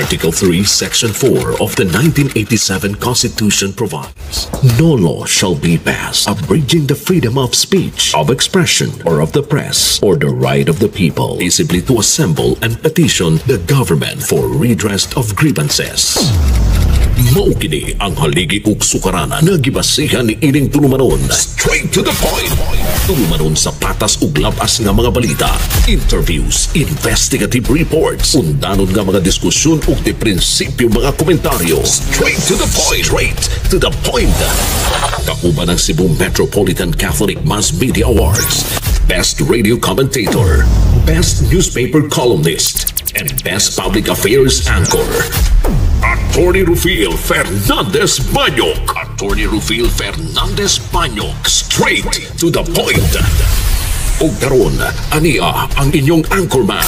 Article 3, Section 4 of the 1987 Constitution provides, "No law shall be passed abridging the freedom of speech, of expression, or of the press, or the right of the people peaceably to assemble and petition the government for redress of grievances." Mao kini ang haligi ug sukaranan nga gibasihan ni ining tulumanon. Straight to the point. Tulumanon sa patas ug labas nga mga balita, interviews, investigative reports, undanon nga mga diskusyon ug de prinsipyo mga komentaryo. Straight to the point. Straight to the point. Kauban ang Cebu Metropolitan Catholic Mass Media Awards, Best Radio Commentator, Best Newspaper Columnist, and Best Public Affairs Anchor. Attorney Rufil Fernandez Banyok. Attorney Rufil Fernandez Banyok. Straight to the point. Ug karon, ania ang inyong anchorman.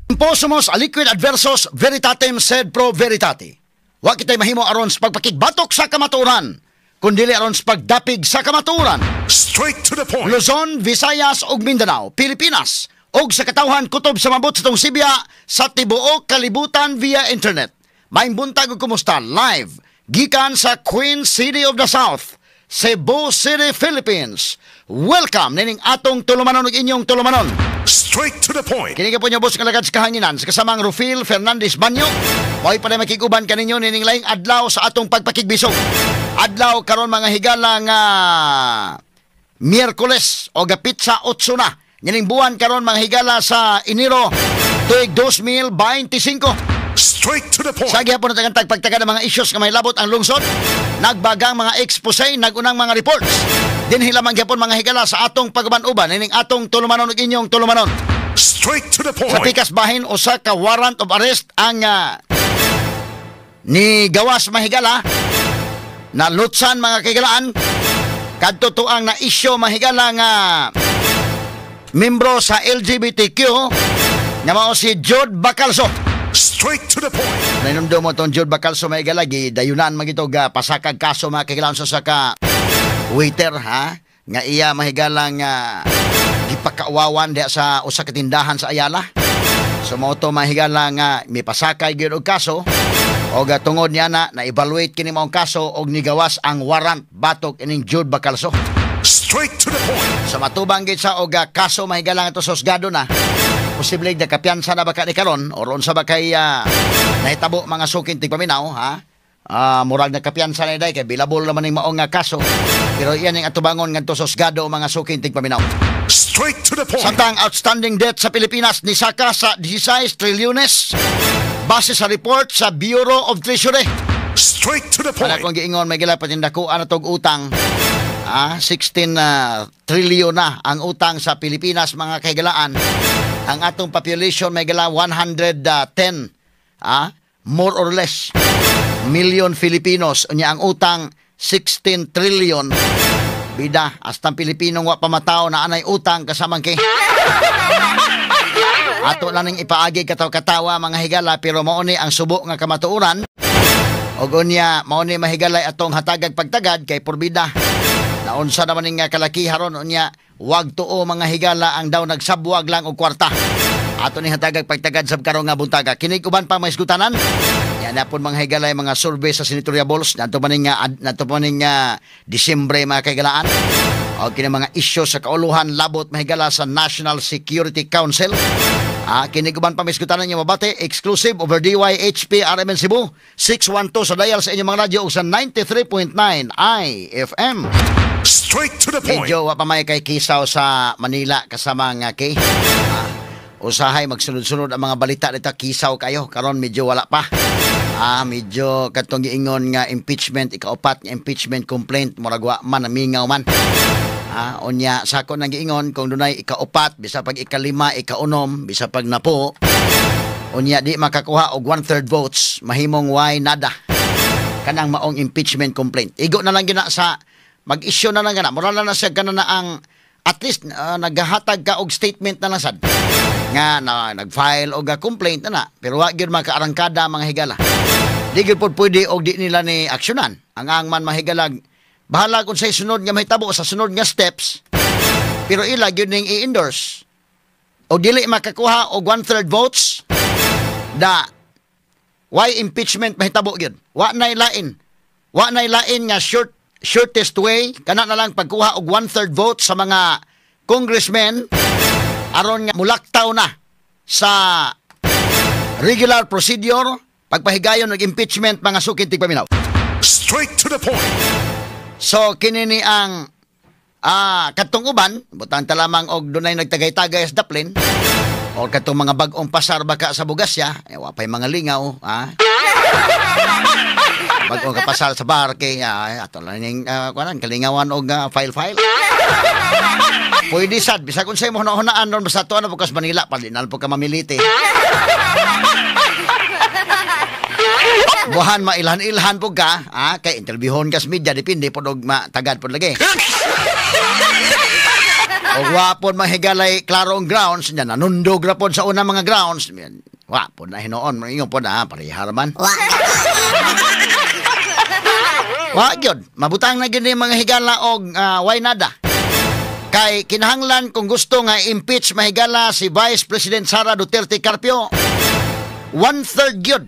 Imposumus aliquid adversus veritatem sed pro veritate. Wa kitay mahimo aron sa pagpakigbatok sa kamatuoran, kundili aron sa pagdapig sa kamatuoran. Straight to the point. Luzon, Visayas ug Mindanao, Pilipinas ug sa katawhan kutob sa mabot sa tong Sibya sa tibuok kalibutan via internet. Maayong buntag ug kumusta live gikan sa Queen City of the South, Cebu City, Philippines. Welcome nining atong tulumanon ug inyong tulumanon. Straight to the point. Kini po niyo boss kalagad sa kahanginan sa kasamang Rufil Fernandez Banyo. Mo'y pa makiguban kaninyo nining laing adlaw sa atong pagpakigbisog. Adlaw karon, mga higala, nga Miyerkules o gapit sa 8 na nining buwan karon, mga higala, sa Enero tuig 2025. Straight to the point. Sa gihapon na tagpagtaga ng mga issues nga may labot ang lungsod, nagbagang mga expose, nagunang mga reports. Dinhi lamang gyapon, mga higala, sa atong pag-uban-uban nining atong tulumanon ug inyong tulumanon. Straight to the point. Sa pikas bahin, usa ka warrant of arrest ang ni gawas, mahigala, na lutsan, mga kahigalaan, kadto tuang na isyo, mahigala, nga membro sa LGBTQ nga mao si Jude Bacalso. Straight to the point. Nainumdum mo tong Jude Bacalso, mahigala, gidayunan magito ga pasakag kaso, mga kahigalaan, sa ka waiter, ha, nga iya, mahigala, nga gipakauwawan diha sa usa ka tindahan sa Ayala. So mao to, mahigala, nga may pasakay gyud og kaso og tungod niya na na-evaluate kini maong kaso og nigawas ang warrant batok ining Jude Bacalso. Straight to the point. Sa matubang gid sa og kaso, mahigala, nga to husgado na. Posible nakapiyansa na ba ka ni karon or unsa ba kay nahitabo, mga suking tigpaminaw, ha? Murag nakapiyansa na day kay bilabol naman ning maong nga kaso. Pero iyan ang atubangon ngadto sa husgado, mga suking tigpaminaw. Straight to the point. Samtang outstanding debt sa Pilipinas ni saka sa 16 trilyones base sa report sa Bureau of Treasury. Straight to the Para point. kung giingon may gila patindakuan na tog utang. 16 trilyon na ang utang sa Pilipinas, mga kahigalaan. Ang atong population may gala 110 more or less million Filipinos, unya ang utang 16 trillion. Bida, hasta ang Pilipino wa pa mataw na anay utang kasamang kay. Ato lang ning ipaagi kataw-katawa, mga higala, pero mao ni ang subo nga kamatuoran. Og unya mao ni, mahigalay, atong hatagag pagtagad kay porbida. Naunsa naman ning nga kalaki haron, unya wag tuo, mga higala, ang daw nagsabwag lang og kwarta. Ato ni hatagag pagtagad sab karon nga buntaga. Kini uban pa mga isgutanan. Yan na pud, mga higalay, mga survey sa senatorial balls nato pa ning Disyembre, mga kahigalaan. O kini mga isyu sa kauluhan labot, mahigala, sa National Security Council. Kini uban pa misgutanan niyo mabati exclusive over DYHP RMN Cebu 612 sa dial sa inyong mga radyo ug sa 93.9 IFM. Straight to the point. Medyo wa pa may kay kisaw sa Manila kasama nga kay. Usahay magsunod-sunod ang mga balita dito, kisaw kayo karon, medyo wala pa. Medyo katong giingon nga impeachment, ikaupat nga impeachment complaint, murag wa man namingaw man. Unya sa ako nang giingon, kung dunay ikaupat, bisa pag ikalima, ikaunom, bisa pag napo, unya di makakuha og one-third votes, mahimong why nada kanang maong impeachment complaint. Igo na lang gina sa mag-issue na lang gana. Mura na na siya kana na ang at least naghahatag ka og statement na lang sad nga na, nag-file og a complaint na na, pero wa gyud makaarangkada, mga higala. Di gyud pod pwede og di nila ni aksyonan. Ang man mahigalag, bahala kung sa sunod nga mahitabo sa sunod nga steps, pero ila gyud ning i-endorse. O dili makakuha og one-third votes, da why impeachment mahitabo gyud. Wa nay lain. Wa nay lain nga shortest way kana na lang pagkuha og one-third vote sa mga congressmen aron nga mulaktaw na sa regular procedure pagpahigayon og impeachment, mga suking tigpaminaw. Straight to the point. So kini ni ang katong uban butang ta lamang og dunay nagtagay-tagay sa daplin o katong mga bag-ong pasar baka sa Bugasya, eh, wa pay mga lingaw, ha? Bag-ong kapasar sa bar kay ato lang ning kuanan kalingawan og file-file. Pwede sad bisag unsay mo hunahunaan ron, basta tuwa na po kas Manila pa di na po ka mamiliti. Buhan mailhan-ilhan po ka, ha? Kay interviewon ka sa media, depende po og matagad po lagi. Og wa pod mahigalay klaro ang grounds nya, nanundog ra pod sa unang mga grounds. Wa pod na hinuon, ingon pod na parehar man. Wa gyud, mabutang na gyud ni mga higala og way nada. Kay kinahanglan kung gusto nga impeach mahigala si Vice President Sara Duterte Carpio, one-third gyud.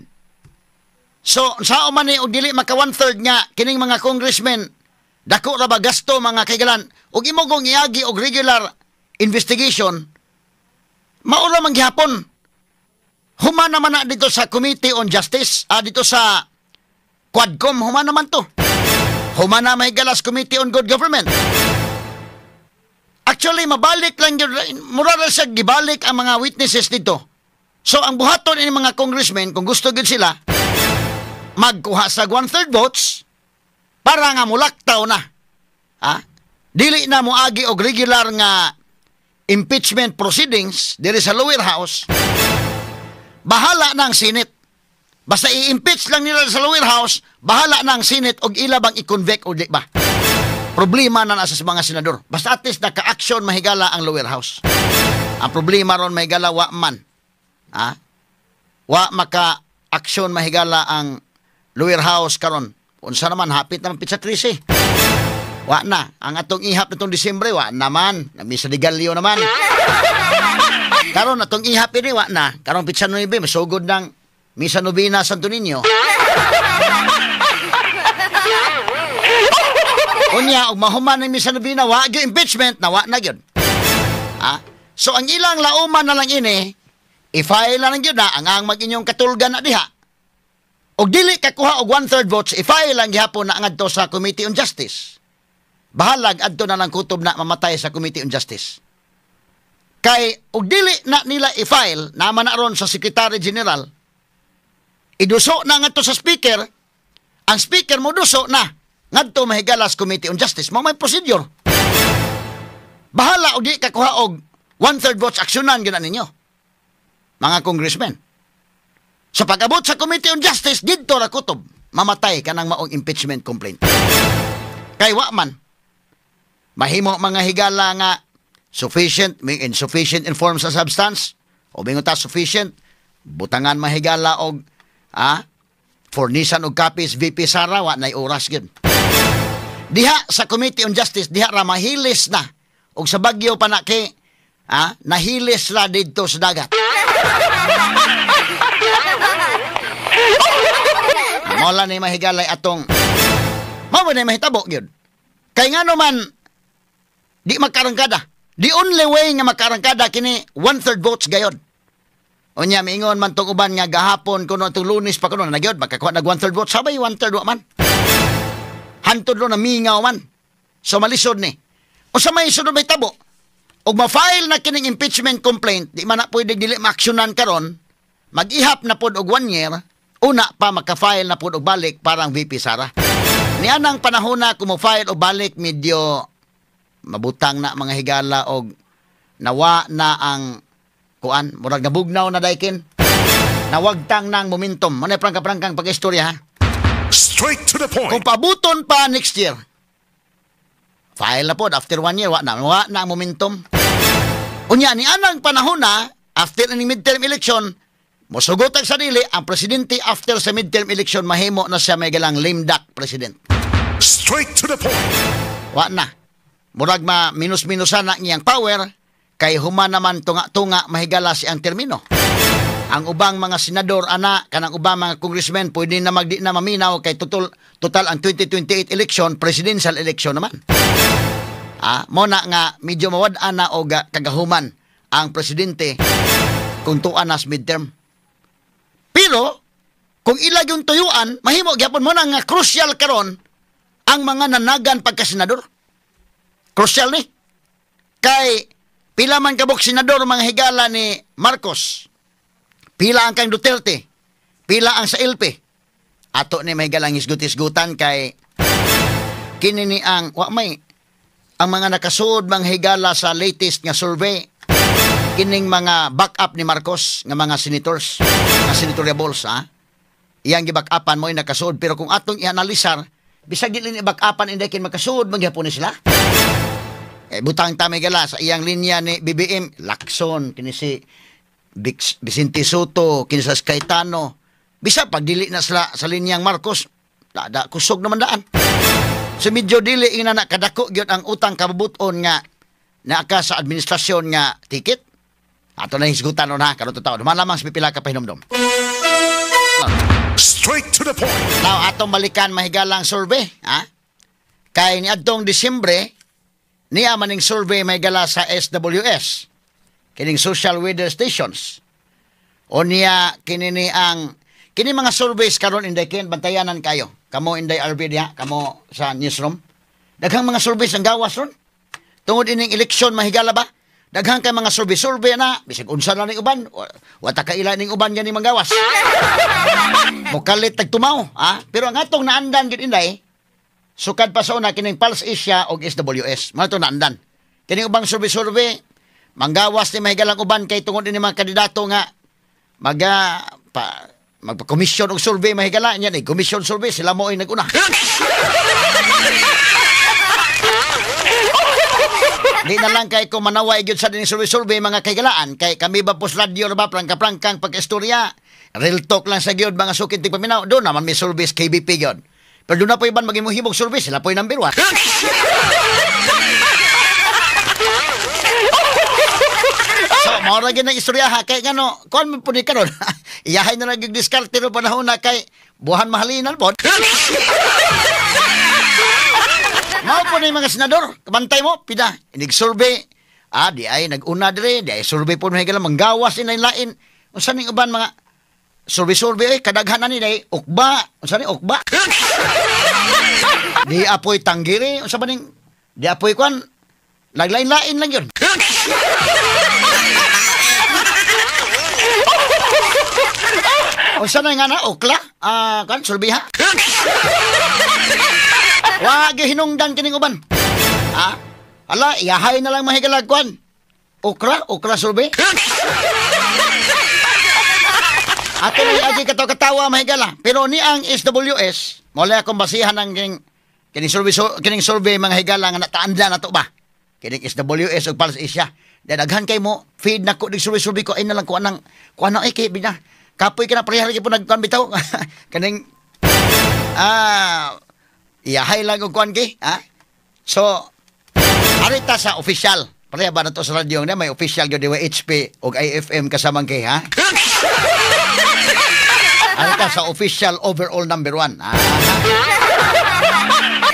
So, sao man ni og dili maka one-third nga kining mga congressmen, dako ra ba gasto, mga kaigalan, ug imo kong iagi og regular investigation, maura man gihapon. Human naman na dito sa Committee on Justice, dito sa Quadcom, human naman to. Human na may galas Committee on Good Government. Actually, mabalik lang yun, mura ra siya gibalik ang mga witnesses dito. So, ang buhaton ini mga congressmen, kung gusto gyud sila, magkuha sa one-third votes para nga mulaktaw na. Ha? Dili na moagi og regular nga impeachment proceedings diri sa lower house. Bahala na ang Senate. Basta i-impeach lang nila sa lower house, bahala na ang Senate og ila bang i-convict o di ba. Problema na nasa sa mga senador. Basta at least naka-action mahigala ang lower house. Ang problema ron mahigala wa man. Ha? Wa maka-action mahigala ang lower house karon. Unsa naman, hapit naman pitsa 13. Wa na. Ang atong ihap nitong Disyembre, wa naman. Namisa di Galio naman. Karon atong ihap ini, wa na. Karon pitsa 9, masugod ng Misa Novena Santo Niño. Unya, og mahuman ng Misa Novena, wa gyud impeachment, na wa na gyud. Ha? So ang ilang lauman na lang ini, i-file na lang gyud na ang mag-inyong katulgan na diha. Og dili kakuha og one-third votes, i-file lang gihapon na ngadto sa Committee on Justice. Bahalag adto na lang kutob na mamatay sa Committee on Justice. Kay og dili na nila i-file, naman na ron sa Secretary General, iduso na ngadto sa Speaker, ang Speaker mo duso na ngadto mahigalas Committee on Justice. Mao may procedure. Bahala og di kakuha og one-third votes, aksyonan gyud na ninyo, mga congressmen. Sa pag-abot sa Committee on Justice, didto ra kutob mamatay kanang maong impeachment complaint. Kay wa man mahimo mga higala nga sufficient, may insufficient in form sa substance, o bingon ta sufficient, butangan mahigala og furnishan og copies VP Sara, wa nay oras gyud. Diha sa Committee on Justice, diha ra mahilis na og sa Bagyo pa na kay nahilis ra didto sa dagat. Mola ni mahigalay atong mao ba ni mahitabo gyud. Kay ngano man di makarangkada. The only way nga makarangkada kini one-third votes gayod. Unya miingon man tong uban nga gahapon kuno atong Lunes pa kuno na gyud makakuha nag one-third votes, sabay one-third wa man. Hantod ro na mingaw man. So malisod ni. Usa may sunod may tabo. Og ma-file na kining impeachment complaint, di man na pwede dili maaksyonan karon, mag-ihap na pod og 1 year, una pa maka-file na pod og balik parang VP Sara. Nianang panahon na kumo-file og balik, medyo mabutang na mga higala og nawa na ang kuan, murag nabugnaw na daykin. Nawagtang na ang momentum. Muna prangka-prangkang pag-istorya ha. Straight to the point. Kung pabuton pa next year, file na pod after 1 year, wa na ang momentum. Unya ni anang panahon na after ni midterm election, mosugot ang sarili ang presidente after sa midterm election, mahimo na siya may galang lame duck president. Straight to the point. Wa na. Murag ma minus-minusan na niyang power Kay human naman tunga-tunga mahigala si ang termino. Ang ubang mga senador ana kanang ubang mga congressmen pwede na magdi na maminaw kay total total ang 2028 election, presidential election naman. Mo na nga medyo mawad-an na og kagahuman ang presidente kung tuan nas midterm. Pero kung ilag yung tuyuan, mahimo gyapon mo na nga crucial karon ang mga nanagan pagka-senador. Crucial ni. Kay pila man kabuk senador mga higala ni Marcos. Pila ang kang Duterte, pila ang sa LP. Ato ni may galang hisgut-hisgutan kay kini ni ang wa may ang mga nakasuod mga higala sa latest nga survey kining mga backup ni Marcos nga mga senators, nga senatoriables ha. Iyang giback-upan mo ay nakasuod pero kung atong ianalisar bisag dili ni back-upan inday kin makasuod magyapon ni sila. Eh, butang ta may gala sa iyang linya ni BBM Lacson kini si Vicente Soto, kini sa Cayetano. Bisa pag dili na sila sa linyang Marcos, da kusog naman daan. So medyo dili ina na kadako gyud ang utang kabubuton nga naaka sa administrasyon nga ticket. Ato na hisgutan ha, karon totoo. Duman lamang sa pipila ka pahinumdom. Straight to the point. Now atong balikan mahigalang survey, ha? Kay niadtong Disyembre niya maning survey mahigala sa SWS. Kining social weather stations. O niya kini ni ang kini mga surveys karon inday ken bantayanan kayo. Kamo inday RB diha, kamo sa newsroom. Daghang mga surveys ang gawas ron. Tungod ining eleksyon mahigala ba? Daghang kay mga survey na bisag unsa na ning uban, wa ta kaila ning uban gani manggawas. Mokalit tag tumaw, ha? Pero ang atong naandan gid inday, sukad pa sa una kining Pulse Asia og SWS. Mao to naandan. Kining ubang survey manggawas ni mahigalang uban kay tungod ni mga kandidato nga magpa-commission og survey mahigala niya ni commission survey sila mo ay naguna. Di na lang kay ko manaway gyud sa dining survey mga kahigalaan kay kami ba pos radyo ra ba prangka-prangkang pag-istorya real talk lang sa gyud mga sukid tigpaminaw do naman may survey KBP gyud. Pero doon na po iban maghimuhimog survey sila po yung number 1. So, maura gyud ang istorya ha kay ngano kuan man pud ni karon. Iyahay na lang gyud diskarte ro panahon na kay buhan mahalinan pod. Mao po ni mga senador, kabantay mo pida inig survey. Di ay naguna dire, di ay survey po mahigala manggawas ni lain. Unsa ning uban mga survey ay kadaghan ani day ukba, unsa ni ukba? Di apoy tanggiri, unsa ba ning di apoy kuan naglain-lain lang yun. Unsa na nga na okla? Kan survey ha. Wa gihinungdan kining uban. Ha? Ala, iyahay na lang mahigalag kwan. Okra survey. Ato ni agi katawa mahigala. Pero ni ang SWS, mao akong basihan ang kining survey kining survey mga higala nga nataandan nato ba. Kining SWS ug Pulse Asia. Daghan kay mo feed nako dig survey ko ay na lang kuan nang kuan ay kay bina. Kapoy ka na pareha lagi po nagkuan bitaw. Kaning iyahay lang og kuan kay, ha? So arita sa official. Pareha ba na to sa radyo na may official gyud DYHP og IFM kasamang kay, ha? Arita sa official overall number 1.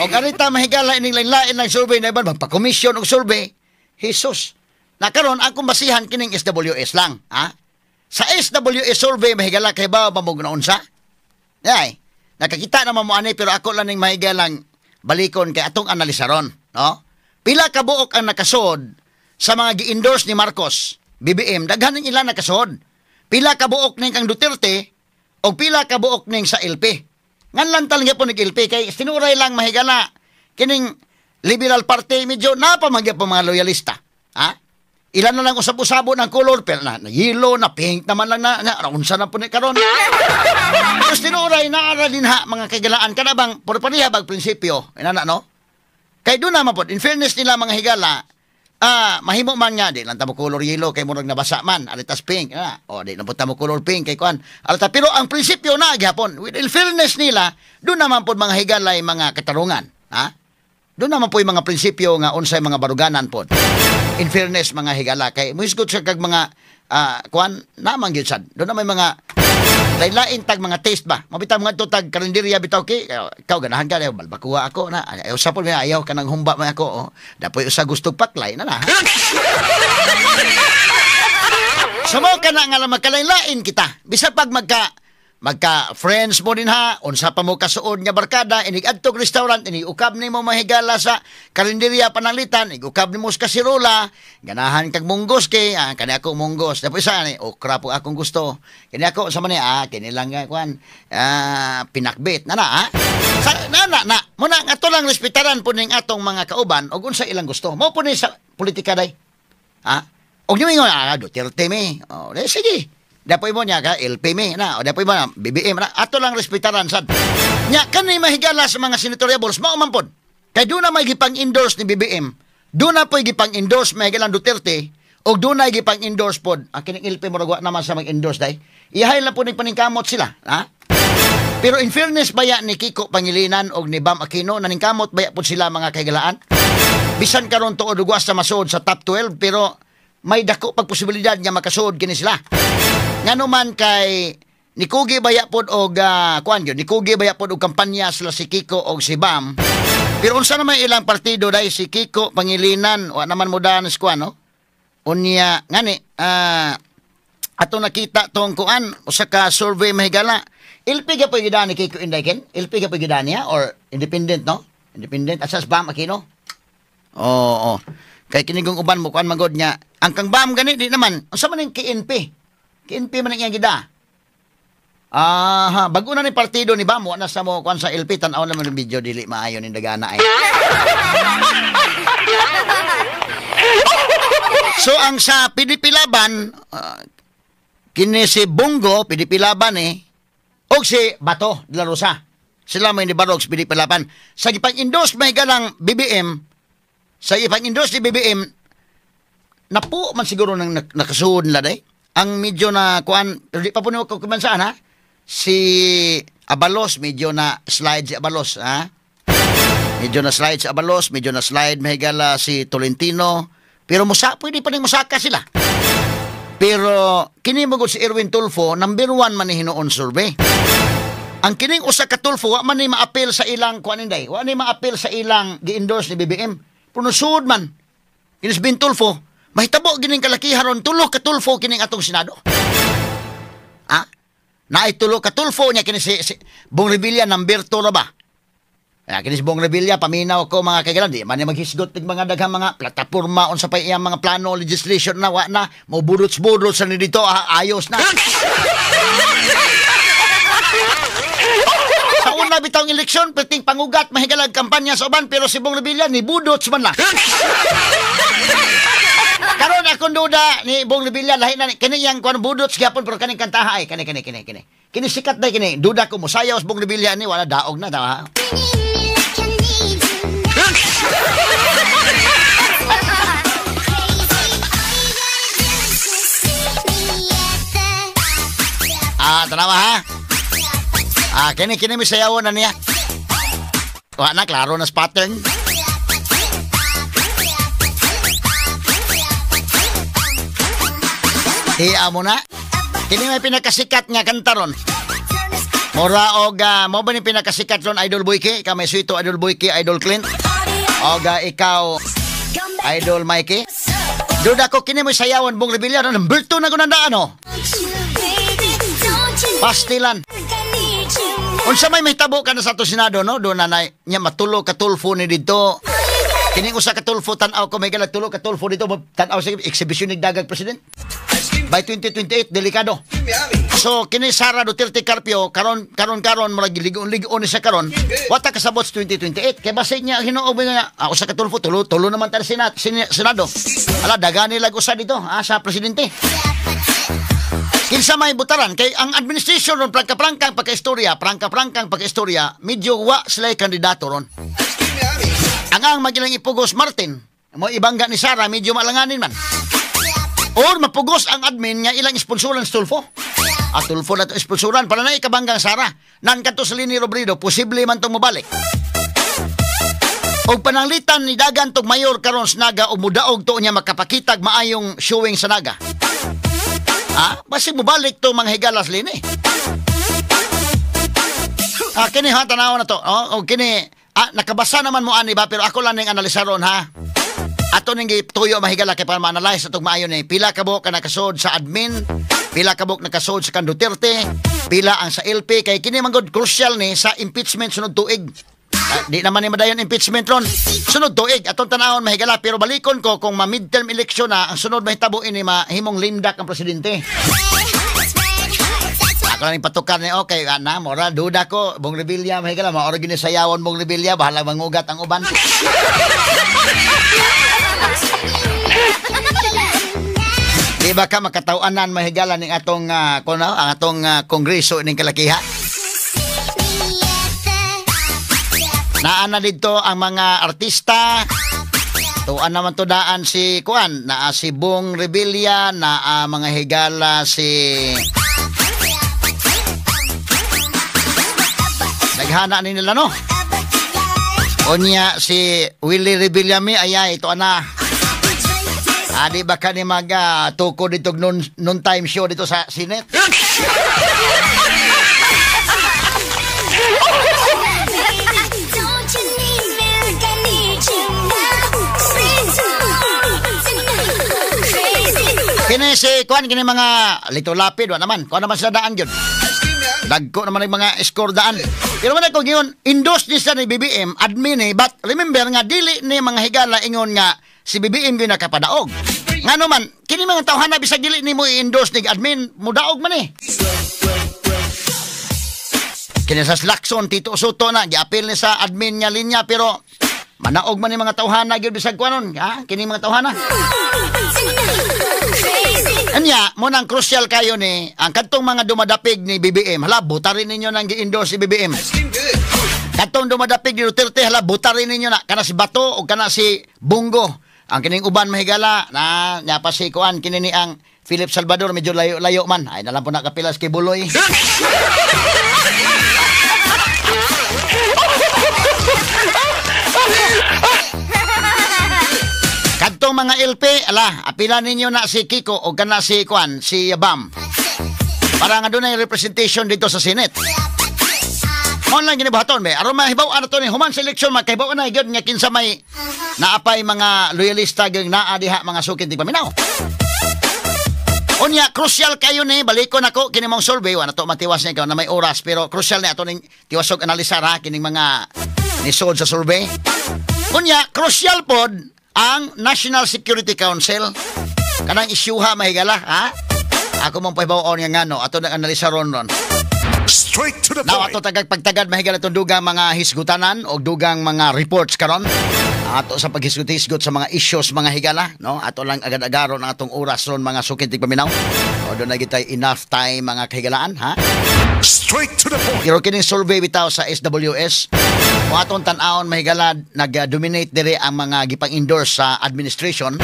Og arita mahigala ining lain-lain lang survey na iban magpa-commission og survey. Jesus. Na karon ang kumbasihan kining SWS lang, ha? Sa SWS survey mahigala kay ba mamog na unsa? Ay, nakakita naman mo ani pero ako lang ning mahigalang balikon kay atong analisaron, no? Pila ka buok ang nakasod sa mga gi-endorse ni Marcos, BBM, daghan ning ila nakasod. Pila ka buok ning kang Duterte o pila ka buok ning sa LP. Nganlan talaga po ning LP kay sinuray lang mahigala kining Liberal Party medyo napamagyapon mga loyalista, ha? Ilan na lang usab-usabo ng color pero na yellow, na pink naman lang na unsa na po ni karon. Tapos tinuray na ara din ha mga kaigalaan kada bang puro pareha bag prinsipyo inana no. Kay doon naman po in fairness nila mga higala, mahimo man nga di lang tamo color yellow kay murag nabasa man alitas pink o di lang po tamo color pink kay kuan alita pero ang prinsipyo na gyapon with in fairness nila doon naman po mga higala ay mga katarungan, ha? Doon naman po yung mga prinsipyo nga unsay mga baruganan po. In fairness mga higala kay muhisgot sa kag mga kuan naman gyud sad. Doon na may mga lain-lain tag mga taste ba. Mabitaw mga to tag karinderya bitaw kay ikaw ganahan ka balbakuha ako na. Ayaw sa po ayaw kanang humba man ako. Oh. Dapoy usa gusto paklay na na. So mo kana nga lang magkalain-lain kita. Bisa pag magka friends mo din ha, unsa pa mo kasuod nga barkada, inig adtog restaurant, inig ukab nimo mahigala sa karinderya pananglitan, inig ukab nimo sa kasirola, ganahan kag munggos kay, kani ako munggos. Dapoy sa ani, okra po akong gusto. Kani ako sa man kini lang kuan, pinakbit na na ha. Sa, na na na, muna nga ato lang respetaran po ning atong mga kauban og unsa ilang gusto. Mao po ni sa politika day. Ha? Og niingon Duterte mi. Oh, de, sige. Dapoy mo niya ka, LP mi na, o dapoy mo na, BBM na, ato lang respetaran sad. Nya, kani mahigala sa mga senatoriables, mao man pod. Kay doon na may gipang-endorse ni BBM, doon na po'y gipang-endorse mahigalang Duterte, o doon na gipang-endorse pod. Ang kining LP mo ragwa naman sa mag-endorse day. Ihay lang po ni paningkamot sila, ha? Pero in fairness baya ni Kiko Pangilinan o ni Bam Aquino, naningkamot baya po sila mga kahigalaan. Bisan karon tuod ugwas sa masuod sa top 12, pero may dako pag posibilidad nga makasuod kini sila. Ngano man kay nikugi baya pod og kuan gyud, nikugi baya pod og kampanya sila si Kiko og si Bam. Pero unsa naman ilang partido dai si Kiko Pangilinan, wa naman mo daan sa kuan no? Unya ngani ato nakita tong kuan usa ka survey mahigala. LP ga pod gidani Kiko Inday ken? LP ga pod gidani niya or independent no? Independent asas Bam Aquino. Oo. Kay kinigong uban mo kuan magod niya. Ang kang Bam gani di naman. Unsa man ning KNP? KNP man ang iyang gida. Aha, bago na ni partido ni Bam, wa na sa mo kuan sa LP, tan-aw naman ng video dili maayo ning dagana ay. So ang sa PDP Laban, kini si Bongo PDP Laban og si Bato de la Rosa. Sila may nibarog sa PDP Laban. Sa gipang-endorse may galang BBM, sa gipang-endorse ni BBM, napo man siguro nang nakasuod nila day. Ang medyo na kuan, pero di pa po niyo kumansaan ha. Si Abalos, medyo na slide si Abalos ha. Medyo na slide si Abalos, medyo na slide mahigala si Tolentino. Pero musa, pwede pa rin musaka sila. Pero kini mo si Erwin Tulfo, number 1 man ni hinuon survey. Ang kining usa ka Tulfo, wa man ni maapil sa ilang kuan inday, wa ni maapil sa ilang gi-endorse ni BBM. Punusud man. Kini si Ben Tulfo, mahitabo gining kalakihan ron, tulo ka Tulfo kining atong Senado. Ha? Naay tulo ka Tulfo niya kini si Bong Revilla number 2 ra ba? Kaya kini si Bong Revilla paminaw ko mga kaibigan, di man niya maghisgot tig mga daghang mga plataporma unsa pa iyang mga plano legislation na wa na mo budots-budots sa ni dito ayos na. Sa una bitawng eleksyon perting pangugat mahigalag kampanya sa uban pero si Bong Revilla ni budots man lang. Karon akong duda ni Bong Revilla lahi na kini yang kuan budots gyapon pero kaning kantaha ay kani kani kini kini. Kini sikat day kini duda ko mosayaw sa Bong Revilla ni wala daog na ta. Tanawa ha. Kini kini misayawon na niya. Wa na klaro na sa pattern. Hiya mo na. Kini may pinakasikat nga kanta ron. Mura og mo ba ni pinakasikat ron Idol Boyke? Ikaw may suito Idol Boyke, Idol Clint. Og ikaw Idol Mikey. Duda ko kini mo sayawan Bong Revilla ron number 2 na gunandaan oh. Pastilan. Unsa may mahitabo ka na sa ato Senado no? Doon na niya matulo ka Tulfo ni didto. Kining usa ka Tulfo tan-aw ko may galag tulo ka Tulfo dito tan-aw sa exhibition ni dagag president. By 2028 delikado. So kini Sara Duterte Carpio karon karon karon murag ligon-ligon ni siya karon. Wata kasabot sa 2028 kay base niya hinuog nga usa ka Tulfo tulo tulo naman ta Senado. Ala dagani lag usa dito sa presidente. Kinsa may butaran kay ang administration ron prangka-prangkang pagka-istorya, prangka-prangkang pagka-istorya, medyo wa sila kandidato ron. Ang magilang ipugos Martin, mo ibangga ni Sara medyo malanganin man. Or mapugos ang admin nga ilang sponsoran sa Tulfo. At Tulfo na ito sponsoran para na ikabanggang Sara. Nan kadto sa Leni Robredo, posible man tong mobalik. Og pananglitan ni dagan tog mayor karon sa Naga o mudaog to niya makapakitag maayong showing sa Naga. Ha? Basig mubalik to mga higalas lini. Ah, kini ha, tanaw na to. Oh, o kini, nakabasa naman mo ani ba, pero ako lang ning analisaron ha. Ato ning gituyo mahigala kay para ma-analyze atong maayo ni. Pila ka buok ka nakasod sa admin, pila ka buok nakasod sa kan Duterte, pila ang sa LP, kay kini man gud crucial ni sa impeachment sunod tuig. Di naman ni madayon impeachment ron. Sunod tuig atong tanawon mahigala, pero balikon ko kung ma-midterm election na ang sunod mahitabo ini mahimong limdak ang presidente. Ako lang patukar ni okay ana mora duda ko Bong Revilla mahigala maoro gyud ni sayawon Bong Revilla, bahala mangugat ang uban. Di ba ka makatawanan mahigala ning atong kuno ang atong kongreso ning kalakiha? Naa na dito ang mga artista. Tuan naman to daan si kuan, naa si Bong Revilla, naa mga higala si naghana ni nila no. Unya si Willie Revillame ayay ito ana. Adi ba ka ni mag tuko dito noon time show dito sa Senate? Kini si kuan kini mga Lito Lapid wa naman. Kuan naman sila daan gyud. Dagko naman ang mga score daan. Pero man ako giyon endorse ni siya ni BBM admin eh, but remember nga dili ni mga higala ingon nga si BBM gyud nakapadaog. Ngano man kini mga tawhana bisag dili nimo i-endorse ni admin mudaog man eh. Kini sa Lacson Tito Soto na giapil ni sa admin nga linya pero manaog man ni mga tawhana gyud bisag kuanon ha kini mga tawhana. Anya, mo nang crucial kayo ni ang kadtong mga dumadapig ni BBM, hala butarin ninyo nang gi-endorse si BBM. Kadtong dumadapig ni Duterte, hala butarin ninyo na kana si Bato o kana si Bungo. Ang kining uban mahigala na nya pa si kuan kini ni ang Philip Salvador medyo layo-layo man. Ay nalang po nakapilas kay Buloy. Kadtong mga LP, ala, apila ninyo na si Kiko o kana si Kwan, si Bam. Para nga doon ay representation dito sa Senate. Online ginibuhaton be. Aron mahibaw-an na to ni human selection makahibaw na gyud nga kinsa may naapay mga loyalista gyud naa diha mga sukin tigpaminaw. Unya, crucial kayo ni balikon ako kini mong survey wa na to matiwas niya na may oras pero crucial ni ato ning tiwasog analisar ha kining mga nisod sa survey. Unya, crucial pod ang National Security Council. Kanang isyuha mahigala ha. Ako mong pahibaw-on nga ngano ato nang analisa ron ron. Straight to the Now, point. Ato tagag pagtagad mahigala itong dugang mga hisgutanan o dugang mga reports karon. Ato sa paghisgot-hisgot sa mga issues mga higala, no? Ato lang agad-agaron ang atong oras ron mga sukin tigpaminaw. O doon na gitay enough time mga kahigalaan, ha? Straight to the point. Pero kining survey bitaw sa SWS, o atong tan-awon mahigala nag-dominate dire ang mga gipang-endorse sa administration.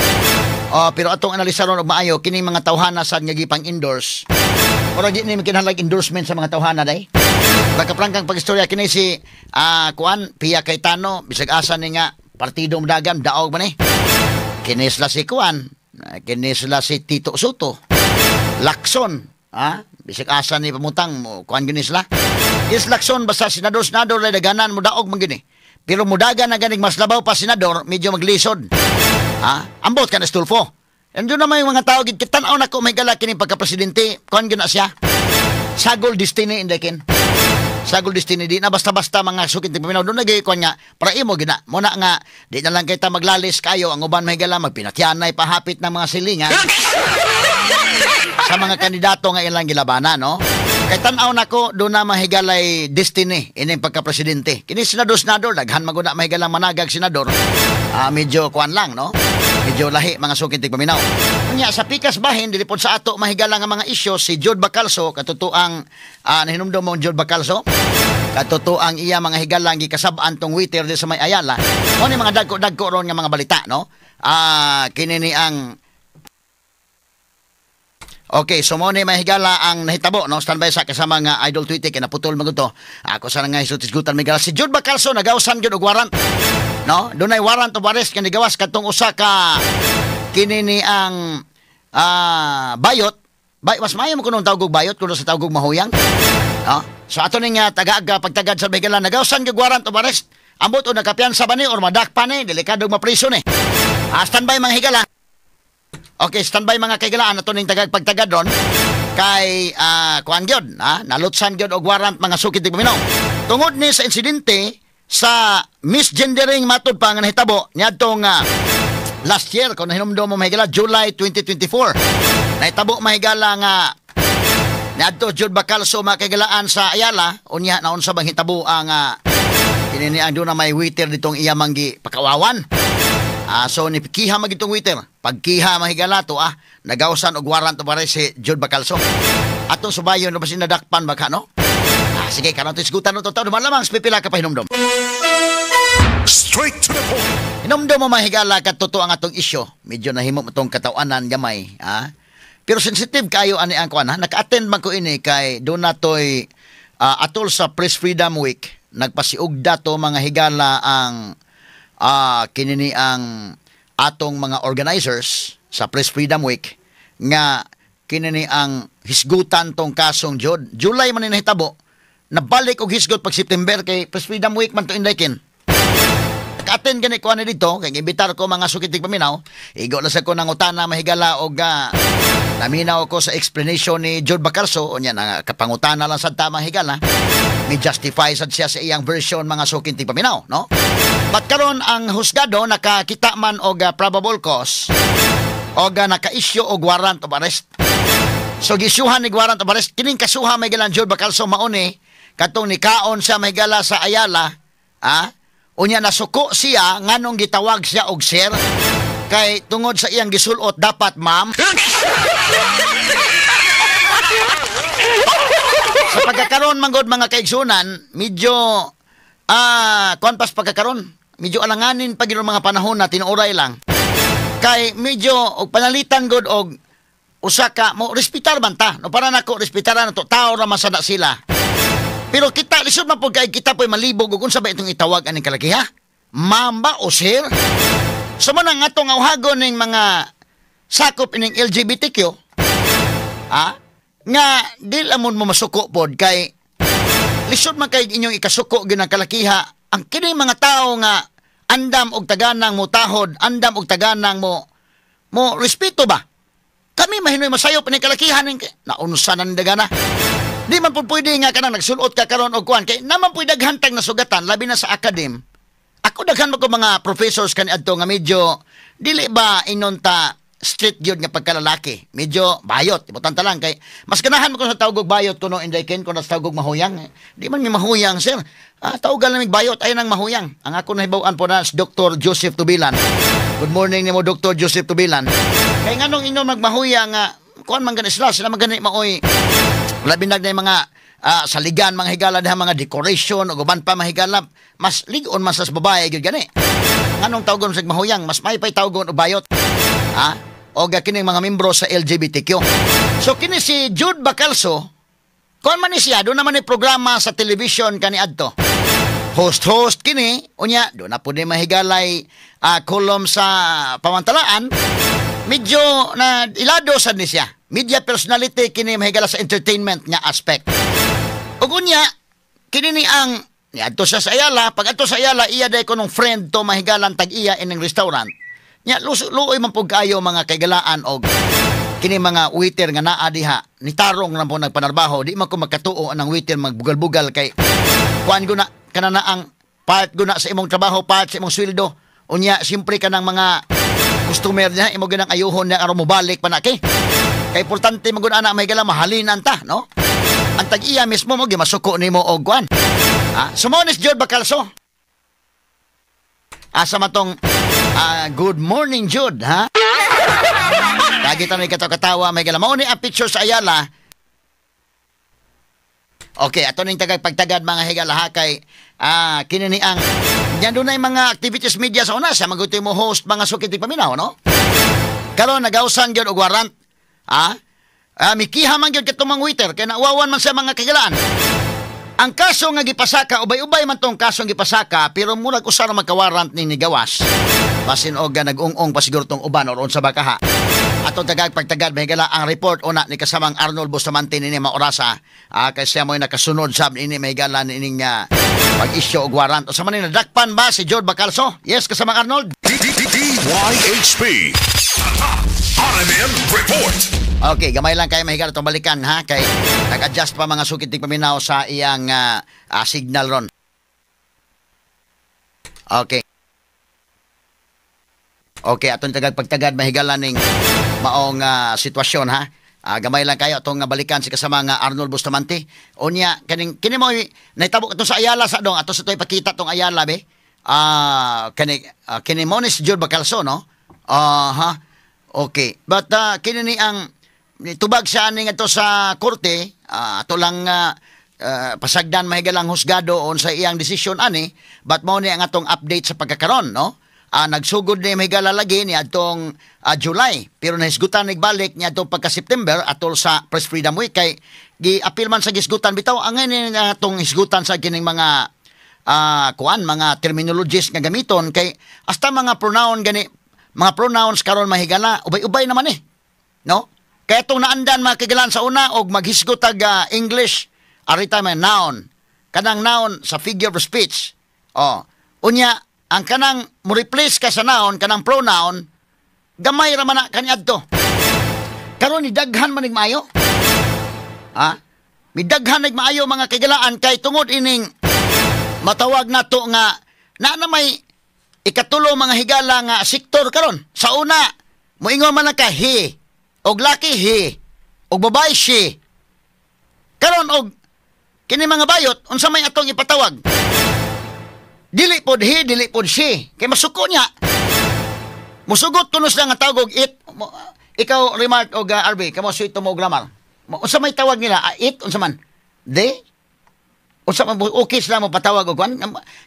O, pero atong analisa ron og maayo kining mga tawhana sad nga gipang-endorse. Ora di ni kinahanglan endorsement sa mga tawhana day. Nakaprangkang pagistorya kini si kuan Pia Cayetano bisag asa ni nga partido modagan daog man eh. Kini sila si kuan, kini sila si Tito Soto. Lacson, ha? Bisag asa ni pamutang mo kuan gini sila. Is Lacson basta senador lay daganan modaog man gini. Pero modagan na ganing mas labaw pa senador medyo maglisod. Ha? Ambot ka na Stulfo. Andun naman yung mga tao, tan-aw na ko may gala kining pagka-presidente, kuan gyud na siya. Sagol destiny indekin. Sagol destiny di na basta-basta mga sukit ni paminaw. Doon nagay kuan nga para imo gina. Muna nga di na lang kita maglalis kayo ang uban may gala magpinatyanay pahapit ng mga silingan sa mga kandidato nga ilang gilabanan, no? Kay tan-aw nako doon na mahigalay destiny ining pagka-presidente. Kini senador daghan maguna mahigalang managag senador. Medyo kuan lang, no? Medyo lahi mga sukin tigpaminaw. Unya sa pikas bahin dili pod sa ato mahigala nga mga isyu si Jude Bacalso katotoang nahinumdum mo Jude Bacalso. Katotoang iya mga higalang gikasab-an tong Twitter di sa may Ayala. Mo ni mga dagko-dagko ron nga mga balita, no? Kini ni ang Okay, so mo ni mahigala ang nahitabo, no? Standby sa kasama nga Idol Twitter kay naputol man gud to. Ako sana nga hisgutan may gala si Jude Bacalso nagawsan gyud og warrant. No, dunay warrant of arrest nga nigawas kadtong usa ka kini ni ang bayot. Bay, mas maayo mo kunong tawgog bayot kuno sa tawgog mahuyang. No? So ato ning tagaag pagtagad sa higala, nagawsan gyud warrant of arrest. Ambot o nakapiyansa ba ni or madakpa ni, delikado mapriso ni. Standby mga higala. Okay, standby mga kahigalaan, ato ning tagag pagtagad ron kay kuan gyud, ha, nalutsan gyud og warrant, mga sukit tigpaminaw. Tungod ni sa insidente sa misgendering matud pa nga nahitabo niadtong last year, kung nahinumdum mo, mahigala, July 2024. Nahitabo, mahigala, nga niadto Jude Bacalso, mga kahigalaan, sa Ayala. Unya naunsa bang hitabo ang kini ang doon na may waiter ditong iya manggi pakawawan. So ni kiha magitong waiter. Pagkiha, mahigala to nagawsan og warrant of arrest si Jude Bacalso. Atong subayon no basin nadakpan baka, no? Sige, karon tisgutan no to tawo lamang sa pipila ka pahinumdom. Straight to the point. Hinumdom mo, mahigala, katotoo ang atong isyo. Medyo nahimo mo tong katawanan gamay, ha? Pero sensitive kayo ani ang kuan, ha? Naka-attend man ko ini kay doon na toy atol sa Press Freedom Week. Nagpasiugda to, mga higala, ang kinini ang atong mga organizers sa Press Freedom Week nga kinini ang hisgutan tong kasong Jud. July man ni nahitabo. Nabalik og hisgot pag September kay Press Freedom Week man to, Indaykin. Naka-attend gani ko ani dito kay imbitar ko, mga sukitig paminaw. Igo lang sa ko nangutana, mahigala, og naminaw ko sa explanation ni Jude Bacalso. Unya na kapangutana lang sad ta, mahigala. May justify sad siya sa iyang version, mga sukitig paminaw, no? But karon ang husgado nakakita man og probable cause og naka-issue og warrant of arrest. So gisyuhan ni warrant of arrest kining kasuha, may galan Jude Bacalso, mauni katong nikaon siya, mahigala, sa Ayala, ah. Unya nasuko siya nganong gitawag siya og sir kay tungod sa iyang gisulot dapat ma'am. Sa pagkakaroon manggod, mga kaigsunan, medyo kuan pas pagkakaroon, medyo alanganin pag mga panahon na tinuoray lang. Kay medyo og panalitan god og usa ka mo respetar man ta. No, para nako respetaran nato, tao ra man sada sila. Pero kita lisod man pud kay kita po'y malibog og unsa ba itong itawag aning kalaki, ha? Ma'am ba o sir? So mo nang atong awhagon ning mga sakop ining LGBTQ, ha? Nga di lamon mo masuko pod kay lisod man kay inyong ikasuko gyud ang kalakiha ang kini mga tao nga andam og taganang mo tahod, andam og taganang mo mo respeto ba? Kami mahinoy masayop ni kalakihan ning naunsa na ni dagana. Di man pud pwede nga kanang nagsulot ka karon og kuan kay naman pud daghan tag nasugatan, labi na sa academe. Ako daghan man ko mga professors kaniadto nga medyo dili ba inon ta street gyud nga pagkalalaki. Medyo bayot, ibutan ta lang kay mas ganahan mo ko sa tawgog bayot kuno, Inday Ken, kuno sa tawgog mahuyang. Di man mi mahuyang, sir. Tawgan lang mig bayot ay nang mahuyang. Ang ako nahibaw-an po na si Dr. Joseph Tubilan. Good morning nimo, Dr. Joseph Tubilan. Kay nganong ingon magmahuyang nga kuan man gani sila, sila man gani maoy labi na yung mga saligan mga higala diha, mga decoration ug uban pa, mahigala, mas lig-on man sa babae gyud gani. Nganong tawgon sa mahuyang, mas may pay tawgon og bayot, ha, og kining mga membro sa LGBTQ. So kini si Jude Bacalso, kuan man ni siya, doon naman ni programa sa television kaniadto, host host kini. Unya doon na pud ni mahigalay kolom sa pamantalaan. Medyo na ilado sad ni siya, media personality kini, mahigala, sa entertainment nga aspect. Ug unya kini ni ang niadto siya sa Ayala. Pag adto sa Ayala, iya day kunong friend to, mahigalan, tag iya ining restaurant. Nya luoy man pud kaayo, mga kaigalaan, og kini mga waiter nga naa diha nitarong lang po nagpanarbaho. Di man ko magkatuo ang waiter magbugal-bugal kay kuan guna kana na ang part guna sa imong trabaho, part sa imong sweldo. Unya siyempre kanang mga customer niya imo ginang ayuhon niya aron mobalik pa na kay kay importante man gud ana, may gala, mahalinan ta, no? Ang tag-iya mismo mo gimasuko nimo og kuan, ha. Sumonis Jude Bacalso, asa man tong good morning, Jude, ha. Lagi tanay katawa, may gala, mao ni ang picture sa Ayala. Okay, ato ning tagag pagtagad, mga higala, ha, kay kini ni ang yan doon mga activities media sa una siya maguti mo host, mga sukit paminaw, no? Karon nagawsan gyud og warrant. Mikiha man gyud katong mga waiter kay nauwawan man sa mga kagilaan. Ang kaso nga gipasaka, ubay-ubay man tong kaso nga gipasaka, pero murag usa ra magka-warrant ni nigawas. Basin og nag-ung-ong pa siguro tong uban or unsa ba kaha. Atong tagag pagtagad, mahigala, ang report una ni kasamang Arnold Bustamante nini maorasa. Kay siya mo'y nakasunod sab nini, mahigala, nining pag-issue og warrant. Unsa man ni, nadakpan ba si Jude Bacalso? Yes, kasamang Arnold. DYHP. RMN Report. Okay, gamay lang kayo, mahigala, itong balikan ha, kay nag-adjust pa mga sukit paminaw sa iyang signal ron. Okay. Okay, atong tagag pagtagad, mahigala, ning maong sitwasyon ha. Gamay lang kayo, atong balikan si kasama nga Arnold Bustamante. Unya kaning kini mo nahitabo kato sa Ayala sa dong ato sa to ipakita tong Ayala be. Kani kini mo ni si Jude Bacalso, no? Aha. Okay. But kini ni ang tubag sa ani nga sa korte, ato lang pasagdan, mahigalang husgado on sa iyang desisyon ani, but mao ni ang atong update sa pagkakaron, no? Nagsugod ni, mahigala, lagi ni atong July, pero nahisgutan nagbalik ni atong pagka September atol sa Press Freedom Week kay gi-appeal man sa gisgutan bitaw ang ngayon nga atong hisgutan sa kining mga kuan, mga terminologies nga gamiton, kay hasta mga pronoun gani, mga pronouns karon, mahigala, ubay-ubay naman eh, no? Kaya itong naandan, mga kagalan, sa una og maghisgot tag English, arita may noun, kanang noun sa figure of speech. Oh, unya ang kanang mo replace ka sa noun, kanang pronoun, gamay ra man na kaniadto. Karon ni daghan man nig maayo, ha, midaghan nig maayo, mga kagalaan, kay tungod ining matawag nato nga na na may ikatulo, mga higala, nga sektor karon. Sa una, moingon man lang ka he, og laki he, og babae she. Karon og kini mga bayot, unsa may atong ipatawag? Dili pod he, dili pod she. Kay masuko niya. Musugot kuno sila nga tawag og it. Ikaw, remark og RB, kamo suito mo grammar. Unsa may tawag nila? It unsa man? They? Unsa man, okay sila mo patawag og kwan?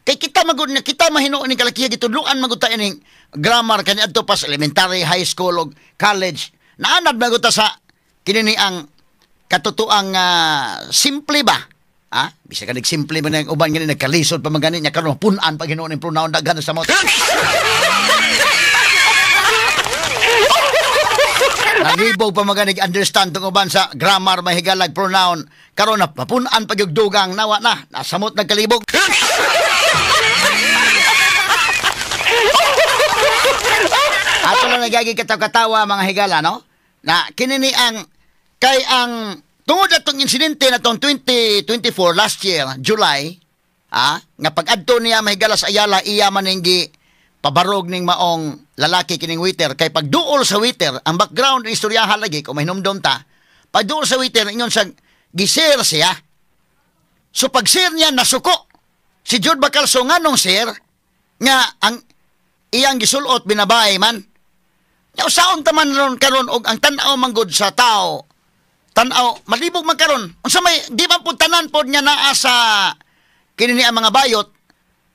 Kay kita magud na kita mahinuon ni kalakiha, gitudloan magud ta ining grammar kaniadto pa sa elementary, high school og college. Naanad magud ta sa kini ni ang katotoang simple ba? Ah, bisa ka nagsimple man ang uban gani nagkalisod pa man gani niya. Karon pun-an pag hinuon ning pronoun, daghan sa mo. Nalibog pa maganig understand tong uban sa grammar, mahigalag, pronoun. Karon na mapun-an pag yung dugang nawa na nasamot nagkalibog. Ato lang nagagi katawa-katawa, mga higala, no? Na kini ni ang kay ang tungod atong insidente na tong 2024 last year, July, nga pag-adto niya, mahigala, sa Ayala, iya man ning gi pabarog ning maong lalaki kining waiter, kay pagduol sa waiter, ang background ng istoryahan lagi kung mahinumdom ta, pagduol sa waiter ingon sa gisir siya. So pag sir niya, nasuko si Jude Bacalso nganong sir nga ang iyang gisulot binabae man. Nya usaon ta man ron karon og ang tan-aw manggod sa tao, tan-aw malibog man karon, unsa may di man pud tanan pod nga naa sa kini ni ang mga bayot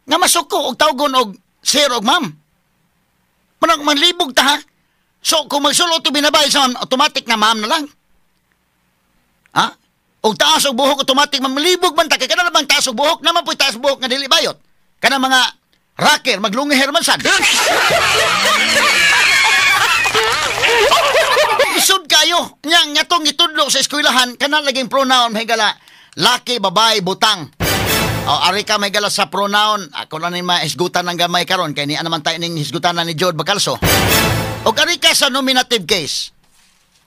nga masuko og tawgon og sir og ma'am. Manang manlibog ta ha. So kung magsulot og binabae sa ma'am, automatic na ma'am na lang. Ha? Og taas og buhok, automatic ma'am, malibog man ta kay kana bang taas og buhok naman po'y taas buhok nga dili bayot. Kana mga rocker maglungiher man sad. Isod kayo. Nya nga tong gitudlo sa eskwelahan kana laging pronoun, mahigala, laki, babae, butang. O, ari ka, mahigala, sa pronoun. Ako lang ni mahisgutan ng gamay karon kay niya naman tayo ning hisgutan na ni Jude Bacalso. O ari ka sa nominative case,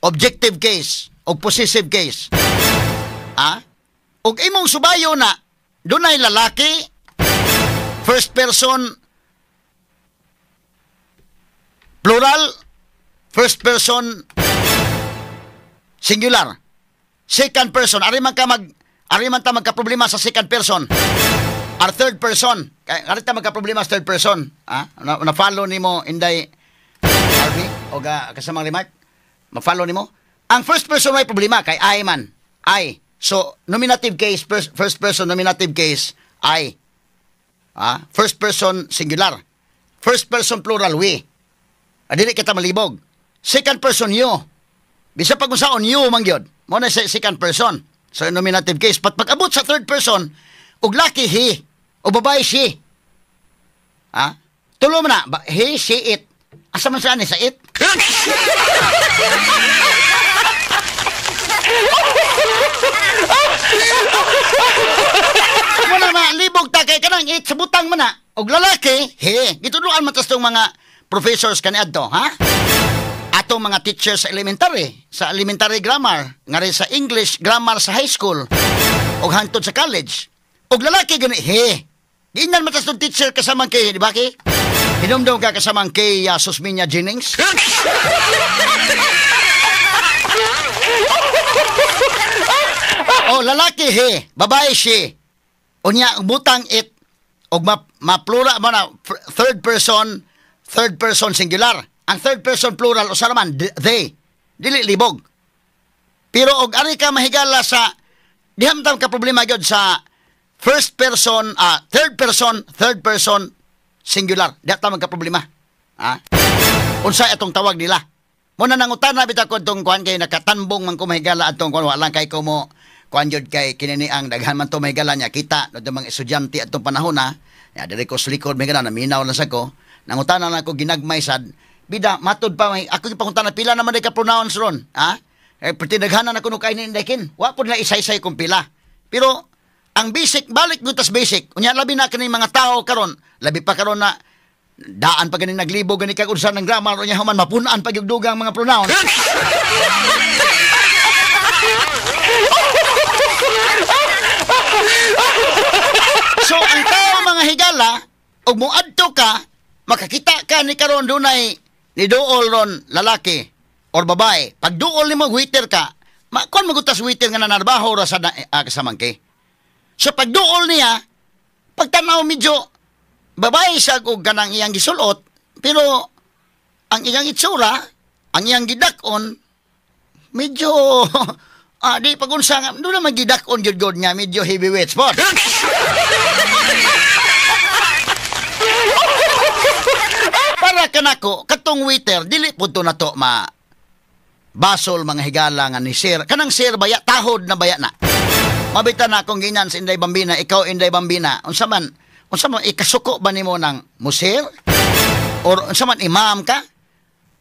objective case, o possessive case. Ah? Og imong subayo na dunay lalaki, first person plural, first person singular. Second person, ari man ta magka problema sa second person. Or third person. Kay ari ta magka problema sa third person. Ah, na follow nimo, Inday RB o ga kasamang remark? Ma-follow nimo? Ang first person may problema kay I man. I. So, nominative case, first person nominative case, I. First person singular. First person plural, we. Dili kita malibog. Second person, you. Bisa pag unsaon, you man gyud. Mo na sa second person. So nominative case, but pag abot sa third person, og laki he, o babae she. Ha? Tulo man na, he, she, it. Asa man sa ani sa it? Muna malibog ta kay kanang it sa butang man na. Og lalaki, he. Gitudloan man tas tong mga professors kaniadto, ha? Atong mga teachers sa elementary grammar, nga rin sa English grammar sa high school, og hangtod sa college. Og lalaki gani, he. Giingnan man tas tong teacher kasamang kay, di ba kay? Hinumdum ka kasamang kay Susminia Jennings? O lalaki he, babae she. Unya butang it og ma-plural mo na third person singular. Ang third person plural usa naman they. Dili libog. Pero og ari ka mahigala sa diha man ka problema gyud sa first person, third person singular. Diha ta man ka problema. Ha? Unsa atong tawag nila? Muna nangutana bitaw ko tong kuan kay nakatanbong man ko mahigala atong kuan, wala kay ko mo kuan jud kay kinini ang daghan man to mahigala niya kita no mga estudyante atong panahon na ya diri ko sa likod mahigala naminaw lang sa ko nangutana lang ko ginagmay sad bida matud pa may ako gipangutana pila naman day ka pronouns ron, ha? Eh perti daghanan ako no kay ni indekin wa pud na isay-isay kung pila, pero ang basic balik gutas basic unya labi na kini mga tao karon labi pa karon na daan pa gani naglibo gani kag unsa ng grammar unya human mapun-an pa gyud dugang mga pronoun. So ang tao mga higala og moadto ka makakita ka ni karon dunay ni duol ron lalaki or babae, pag duol nimo waiter ka makuan magutas waiter nga nanarbaho ra sa kasamangke. So pag duol niya pagtanaw medyo babae siya og kanang iyang gisulot, pero ang iyang itsura, ang iyang gidak-on, medyo, di pagunsa nga, doon naman gidak-on gyud god nga, medyo heavyweight sport. Para kanako, katong waiter, dili po to na to ma basol mga higala nga ni sir. Kanang sir baya, tahod na baya na. Mabita na akong ginan sa Inday Bambina, ikaw Inday Bambina, unsa man, ikasuko ba nimo ng musir? Or unsa man imam ka?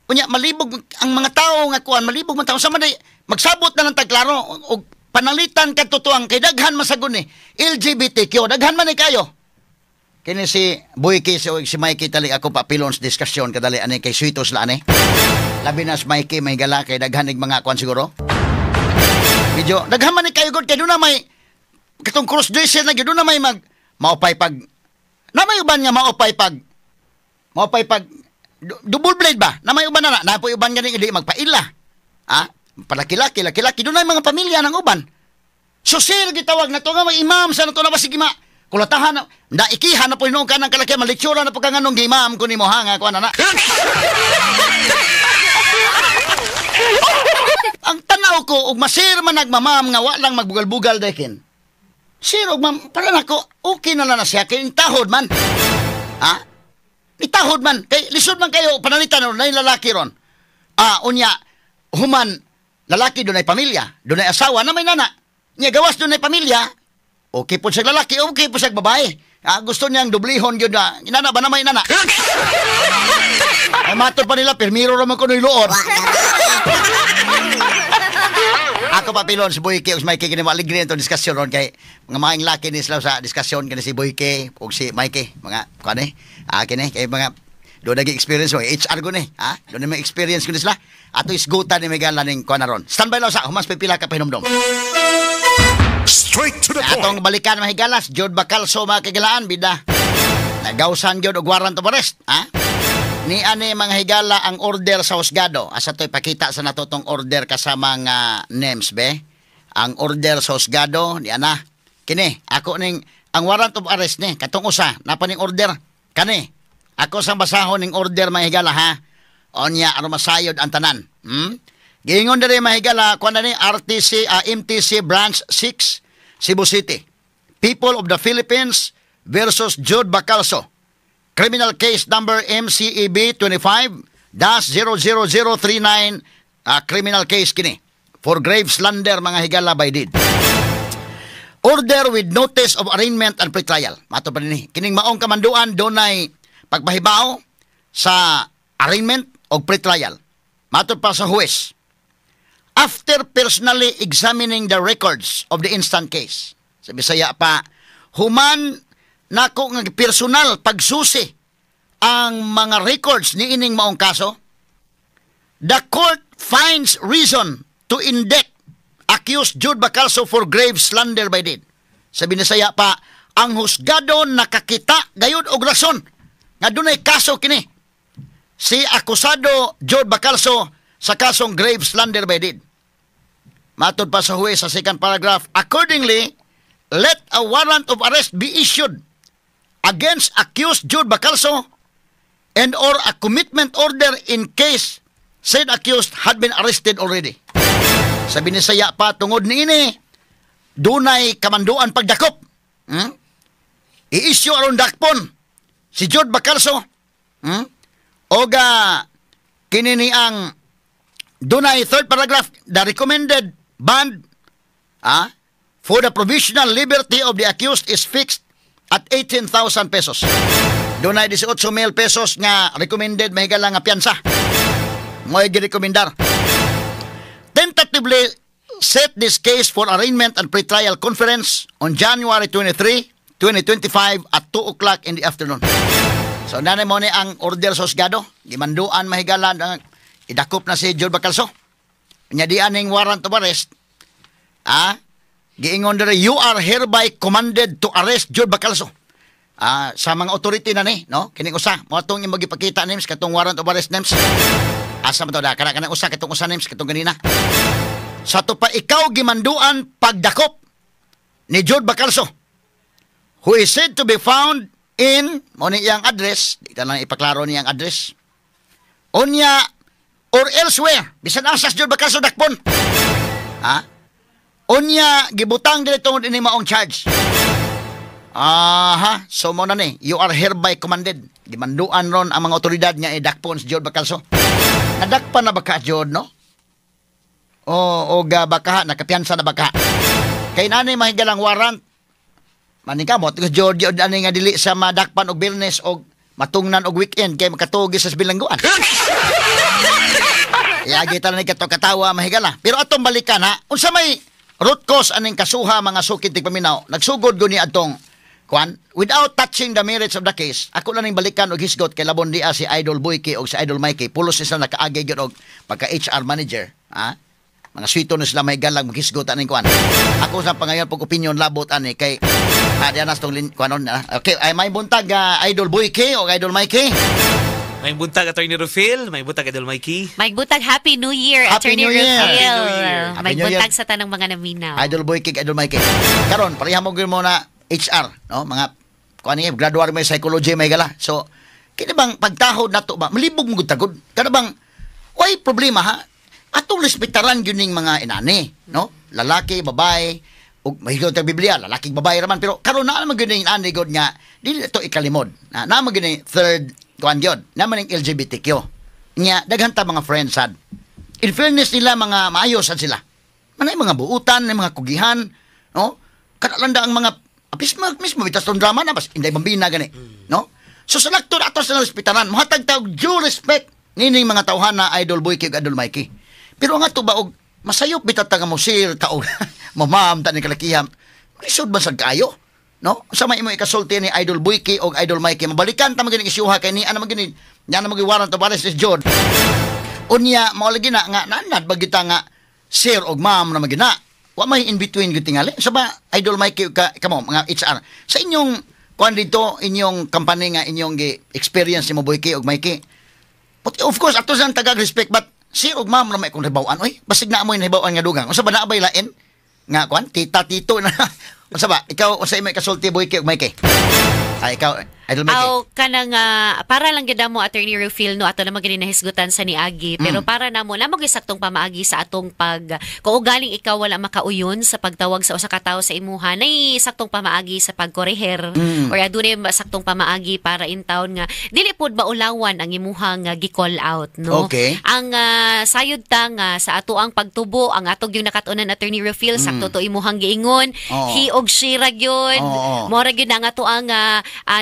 Unya malibog ang mga tao nga kuan, malibog man tao unsa man day magsabot na ng tagklaro og panalitan kadto ang kay daghan masagun ni LGBTQ, daghan man ni kayo. Kini si Boyke si si Mikey tali ako papilon sa diskusyon kadali ani kay sweetos la ani. Labi na si Mikey may gala kay daghan ig mga kuan siguro. Medyo daghan man ni kayo gud kay duna may katong cross dresser na gyud duna may mag maupay pag na may uban nga maupay pag double blade ba? Na may uban na na po uban gani hindi magpaila. Ha? Palaki-laki, laki-laki doon ay mga pamilya ng uban. So sir gitawag na to nga may imam sa na to na basig ima. Kulatahan na naikihan na po hinuong ka ng kalaki malitsura na po ka nga nung imam ko ni mo ha nga kuan na. Ang tanaw ko og masir man nagmamam nga wa lang magbugal-bugal daykin. Sir, og ma'am, para nako, okay na lang na siya, kay tahod man. Ha? Itahod man. Kay lisod man kayo, panalitan ron, na lalaki ron. Unya, human, lalaki doon ay pamilya, doon ay asawa, na may nana. Nya, gawas doon ay pamilya, okay po siya lalaki, okay po siya babae. Gusto niyang dublihon yun na, inana ba na may nana? Ay, matod pa nila, pirmiro raman ko no'y luod. Ako papilon si Boyke ug si Mikey kini maligre itong diskusyon ron kay mga maing laki ni sila sa diskusyon kini si Boyke ug si Mikey mga kuan eh kini kay mga do nagi experience mo HR ko ni ha do na may experience ko ni sila ato isgutan ni Miguel ning kuan na ron. Standby lang sa humas pipila ka pahinomdom. Straight to the point. Atong balikan mahigalas Jod Bacalso mga kagilaan bida. Nagawsan gyud og warrant of arrest ha. Ni ani mga higala ang order sa husgado. Asa to ipakita sa nato tong order kasama nga names be. Ang order sa husgado ni ana. Kini ako ning ang warrant of arrest ni katong usa napa ning order kani. Ako sang basahon ning order mga higala ha. Onya aron masayod ang tanan. Giingon diri mga higala kuan ni RTC MTC Branch 6 Cebu City. People of the Philippines versus Jude Bacalso. Criminal case number MCEB 25-00039, criminal case kini for grave slander mga higala by deed. Order with notice of arraignment and pretrial. Mato pa dinhi. Kining maong kamanduan dunay pagpahibaw sa arraignment o pretrial. Matod pa sa huwes, after personally examining the records of the instant case. Sa Bisaya pa, human nako nga personal pagsusi ang mga records ni ining maong kaso, the court finds reason to indict accused Jude Bacalso for grave slander by deed. Sa Binisaya pa, ang husgado nakakita gayud og rason nga dunay kaso kini si akusado Jude Bacalso sa kasong grave slander by deed. Matod pa sa huwes sa second paragraph, accordingly, let a warrant of arrest be issued against accused Jude Bacalso and or a commitment order in case said accused had been arrested already. Sa Binisaya pa, tungod niini, dunay kamanduan pagdakop. I-issue aron dakpon si Jude Bacalso. Oga kini ni ang dunay third paragraph, the recommended bond for the provisional liberty of the accused is fixed at 18,000 pesos. Dunay 18 mil pesos nga recommended, mahigala, nga piyansa. Mo'y girekomendar. Tentatively set this case for arraignment and pretrial conference on January 23, 2025 at 2 o'clock in the afternoon. So nanay mo ni ang order sa husgado, gimanduan, mahigala, ang idakop na si Jude Bacalso. Nya di aning warrant of arrest, giingon diri, "You are hereby commanded to arrest Jude Bacalso." Sa mga authority na ni, no? Kining usa, mo atong imo gipakita names katong warrant of arrest names. Asa man to da kana kanang usa, katong usa names, katong ganina. Sa to pa, ikaw gimanduan pagdakop ni Jude Bacalso, who is said to be found in mo ni iyang address, di ta lang ipaklaro niyang address. Unya or elsewhere, bisan asa si Jude Bacalso dakpon. Ha? Unya gibutang diri tungod ini maong charge. Aha, so mo na ni, you are hereby commanded. Gimanduan ron ang mga otoridad nga idakpon si Jude Bacalso. Nadakpan na ba ka, Jude, no? O, o ga baka, nakapiyansa na baka? Kay nanay mahigalang warrant. Manikamot, Jude, Jude, ani nga dili sa madakpan og Biyernes og matungnan og weekend kay makatugi sa bilangguan. Yagi ta ni kato katawa, mahigala. Pero atong balikan ha, unsa may root cause aning kasuha, mga sukid tigpaminaw? Nagsugod guni atong kuan without touching the merits of the case. Ako lang ning balikan og hisgot kay labon dia si Idol Boyke og si Idol Mikey. Pulos sila nakaagay gyud og pagka HR manager, ha? Mga swito na sila may galang maghisgot aning kuan. Ako sa pangayon pag opinion labot ani kay diyan nas tong kuanon na. Okay, ay may buntag, Idol Boyke o Idol Mikey. May buntag, Attorney Rufil, may buntag, Idol Mikey. May buntag, Happy New Year, Happy Attorney New Year. Rufil. Happy New Year. Happy May New Year. buntag sa tanang mga naminaw. Idol Boyke, Idol Mikey. Karon pareha mo gyud mo na HR, no? Mga kuan ni graduate mo psychology, may gala. So kini bang pagtahod nato ba malibog mo gud tagod? Kana bang way problema ha? Atong respetaran gyud ning mga inani, no? Lalaki, babae, ug mahigaw tag Biblia, lalaki babae raman, pero karon naa man gyud ning inani gud nga dili to ikalimod. Na naa man gyud ning third kuan gyud, naa man ning LGBTQ. Nya daghan ta mga friends sad. In fairness nila, mga maayo sad sila. Manay mga buutan, may mga kugihan, no? Kanalanda ang mga apis mismo bitas tong drama na bas inday bambina gani, no? So sa laktod ato sa respetaran, mohatag ta og due respect nining mga tawhan na, Idol Boy kay Idol Mikey. Pero nga to ba og masayop bitag ta nga mo sir ta og mo ma'am ta ni kalakihan. Lisod ba sad kaayo? No? Sa may imo ikasulti ni Idol Boyke og Idol Mikey, mabalikan ta man gini isyuha kay ni ana man gini nya na warrant of arrest is Jod. Unya mao lagi na nga naanad ba kita nga sir og ma'am na magina. Wa may in between gyud tingali. Sa ba, Idol Mikey, ka kamo mga HR sa inyong kuan dito, inyong company nga inyong gi experience nimo, Boyke og Mikey? But of course ato sa tagag respect, but sir og ma'am na may kung hibaw-an oy. Basig na mo hibaw-an nga dugang. Unsa ba, naa bay lain nga kuan, tita, tito na? Unsa ba, ikaw, unsa imo ikasulti, Boyke og Mikey? Ay, ikaw, Idol Mikey. Aw, kanang para lang gyud mo, Attorney Rufil, no, ato naman gani nahisgutan sa niagi, pero para namo namo gyud saktong pamaagi sa atong pag kung ugaling ikaw wala makauyon sa pagtawag sa usa ka tawo sa imuha, nay saktong pamaagi sa pagkoreher or adunay saktong pamaagi para in town nga dili pod maulawan ang imuhang gi-call out, no? Ang sayod ta nga sa ato ang pagtubo, ang atog yung nakat-unan, Attorney Rufil, sakto to imuhang giingon. Oo. He og og she ra gyud. Oo. Mao ra gyud na nga to ang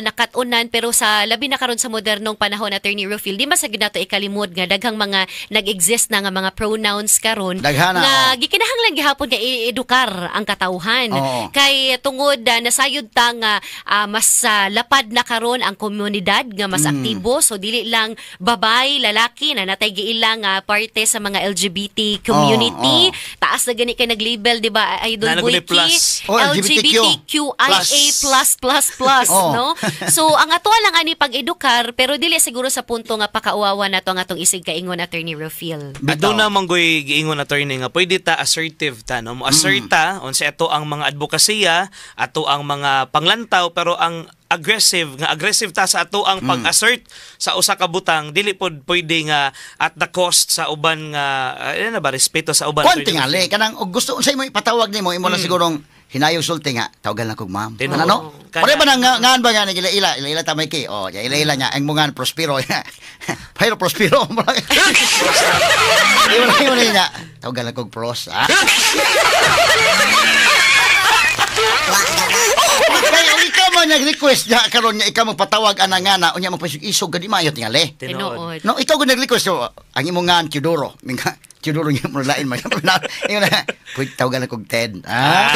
nakat-unan, pero sa labi na karon sa modernong panahon, Attorney Rufil, di man sa gyud nato ikalimod nga daghang mga nag-exist na nga mga pronouns karon Daghana, nga oo. gikinahanglan gihapon nga i-edukar ang katawhan. Kay tungod nasayod ta nga mas lapad na karon ang komunidad nga mas aktibo, so dili lang babay, lalaki na natay giilang parte sa mga LGBT community. Taas na gani kay nag-label, di ba, Idol Na, Boyki? plus. Oh, LGBTQ. LGBTQIA plus plus plus, no? So ang ato lang ani pag-edukar, pero dili siguro sa punto nga pakauwawa nato ang atong isig kaingon, Attorney Rufil. Bitaw. Aduna man goy giingon, attorney, nga pwede ta assertive ta, no, mo assert ta unsa ato ang mga advokasya, ato ang mga panglantaw, pero ang aggressive nga aggressive ta sa ato ang pag-assert sa usa ka butang dili pod pwede nga at the cost sa uban nga ano na ba, respeto sa uban. Kuan tingali kanang og gusto unsay mo ipatawag nimo, imo lang sigurong hinayong sulti nga tawagan lang kog ma'am. Tinuod. Ano no? Kana- Pare ba nang ngan ba nga ila ila ila ila tamay kay. Oh, ya ila ila niya ang mungan Prospero. Pero Prospero. Imo lang niya. Tawagan lang kog Pros. Ah. Kaya ikaw man nag-request niya karon niya ikaw magpatawag ana nga na unya magpaisog-isog gani maayo tingali. Tinuod. No, ikaw ko nag-request so, ang imong ngan Teodoro. Minga Teodoro nga mo lain man. Ingon na, pwede tawagan kog Ted. Ah.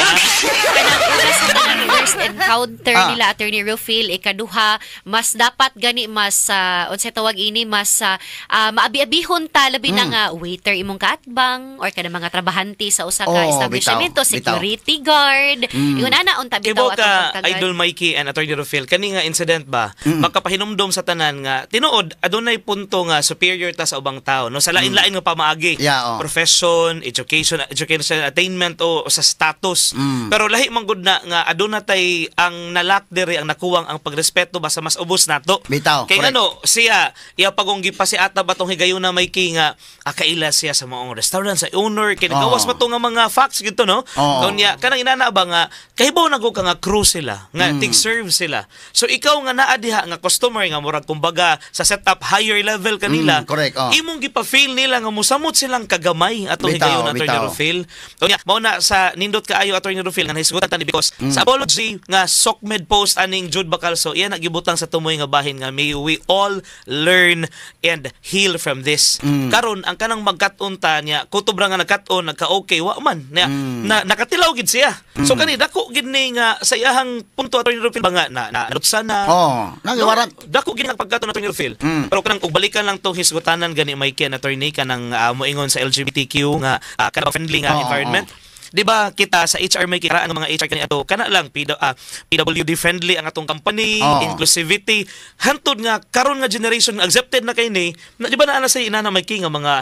Kanang una sa tanan, first encounter nila, Attorney Rufil, ikaduha, mas dapat gani mas unsay tawag ini, mas maabi-abihon ta labi na nga waiter imong kaatbang or kanang mga trabahante sa usa ka Oh, establishmento, bitaw, bitaw. security guard. Ingon ana unta Ibo bitaw atong ka, pagtagad. Idol Mikey and Attorney Rufil, kani nga incident ba, makapahinumdom sa tanan nga, tinuod, adunay punto nga superior ta sa ubang tao, no? Sa lain-lain nga pamaagi. Yeah, oh. Profession, education, education attainment o sa status. Pero lahi man gud na nga aduna tay ang nalak diri, ang nakuwang ang pagrespeto ba sa mas ubos nato. Bitaw, Kay correct. ano, siya, iya pagong gipasi ata ba tong higayuna may nga akaila siya sa maong restaurant sa owner kay nagawas Oo. pa to nga mga facts gito, no? Oo. Unya kanang inana ba nga kahibaw na ka nga crew sila nga tig-serve sila. So ikaw nga naa diha nga customer nga murag kumbaga sa setup higher level kanila. Correct, oh. Imong gipa-feel nila nga musamot silang kagamay atong Bitaw, higayuna, Attorney bitaw. Rufil. Unya mao na sa nindot kaayo, Attorney Rufil, nga nahisgutan ta ni because sa apology nga SOCMED post aning Jude Bacalso, iya nagibutang sa tumoy nga bahin nga may we all learn and heal from this. Karon ang kanang magkat-on ta niya, kutob ra nga nagkat-on nagka-okay wa man niya, na nakatilaw gid siya. So kani dako gid ni nga sa iyahang punto, Attorney Rufil, ba nga na na na. Oh, nang warrant. No, dako gid nga pagkaton, Attorney Rufil. Pero kanang ug balikan lang tong hisgutanan gani may ken attorney kanang moingon sa LGBTQ nga kanang friendly nga Oo, environment. Di ba kita sa HR may kita ang mga HR kani ato kana lang PWD friendly ang atong company, inclusivity, hantod nga karon nga generation accepted na kay ni na, di ba naa na sa inana may nga mga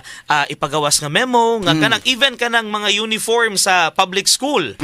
ipagawas nga memo nga kanang even kanang mga uniform sa public school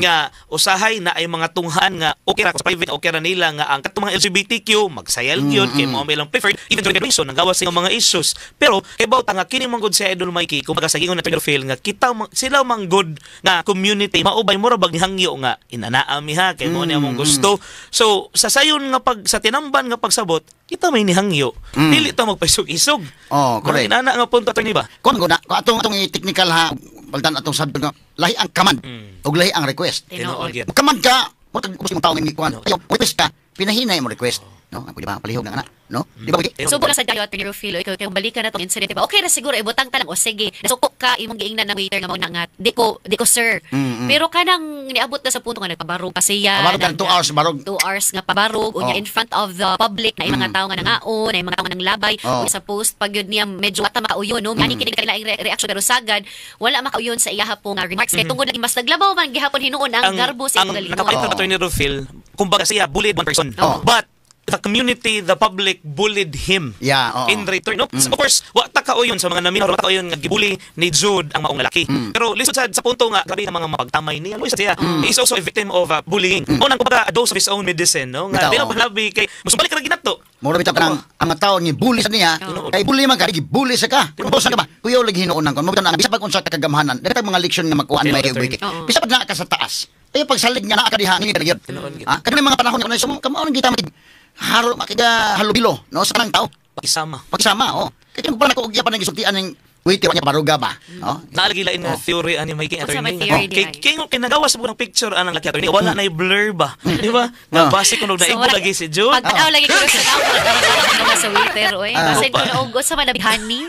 nga usahay na ay mga tunghan nga okay ra sa private, okay ra nila nga ang katong mga LGBTQ magsayal gyud kay mao may ilang preferred even during graduation ang gawas sa mga issues. Pero kay ta nga kini man gud si Idol Mikey, kumbaga sa gingon na Phil nga kita sila man gud nga community maubay mura bag nihangyo nga inanaami ha kay mo ni among gusto. So sa sayon nga pag sa tinamban nga pagsabot kita may nihangyo, dili ta magpaisog-isog. Oh, correct. Mga inana nga punto, attorney ba. Kon ko na, kung atong technical ha, baltan atong sabton nga lahi ang command ug lahi ang request. Tinuod gyud. Command ka, mo tag ubos imong tao nga kuan. Ayo, request ka, pinahinay mo request. No, pwede ba palihog na ana, no? Di ba? Pwede? So, na sa kayo, Attorney Rufilo, ikaw, kay balikan na tong incident, diba? Okay na siguro, ibutang ta lang, o sige, nasuko ka, imong giingnan ng waiter nga mao na nga, di ko sir. Pero kanang niabot na sa punto nga nagpabarog pa siya. Pabarog ka, 2 hours barog. 2 hours nga pabarog, unya in front of the public, na yung mga tao nga nangaon, na yung mga tao nga nanglabay, unya sa post, pag yun niya, medyo wata makauyon, no? Gani kini kailaing reaction, pero sagad, wala makauyon sa iyaha po nga remarks. Kay tungod lagi mas naglabaw man, gihapon hinuon ang garbo sa ang iyang nakapalit galingon. na Attorney Rufil, kumbaga siya bullied one person. But the community, the public bullied him. Yeah, oo. In return. No? Of course, wa ta kauyon sa mga naminaw, wa ta kauyon nga gibully ni Jude ang maong lalaki. Pero lisod sa punto nga grabe ang mga mapagtamay niya. Lisod siya. He is also a victim of bullying. Mm. Unang kumbaga a dose of his own medicine, no? Nga Bitaw, di na oo. paglabi kay musubalik ra ginato. Mura bitaw kanang ang mga tao ni bully sa niya, kay bully man ka, bully sa ka. Bosa ka ba? Kuyaw lagi hinuon kon. Mo bitaw na bisa pag unsa ka kagamhanan, daghan mga leksyon nga makuha ni may Tinuod, wiki. Bisa pag naa ka sa taas. Ay pagsalig nga naa ka diha ngini gyud. Tinuod gyud. Ah, kadto mga panahon nga so kamo ang kita makig haro makiga halubilo no sa kanang tao. Pakisama. Pagsama, oh. Kaya kung pa nako og pa nang gisultian ning Wait, niya baruga ba? No? Naalagi lain nga theory ani may king Unsa attorney. may theory Kay di ay? kay kay nagawas mo ng picture anang laki attorney. Wala na blur ba? Di ba? Nga base kuno na ibo lagi si Jude. Pagtanaw lagi ko sa tao, pagtanaw sa waiter, oy. Basta ko na og sa man honey.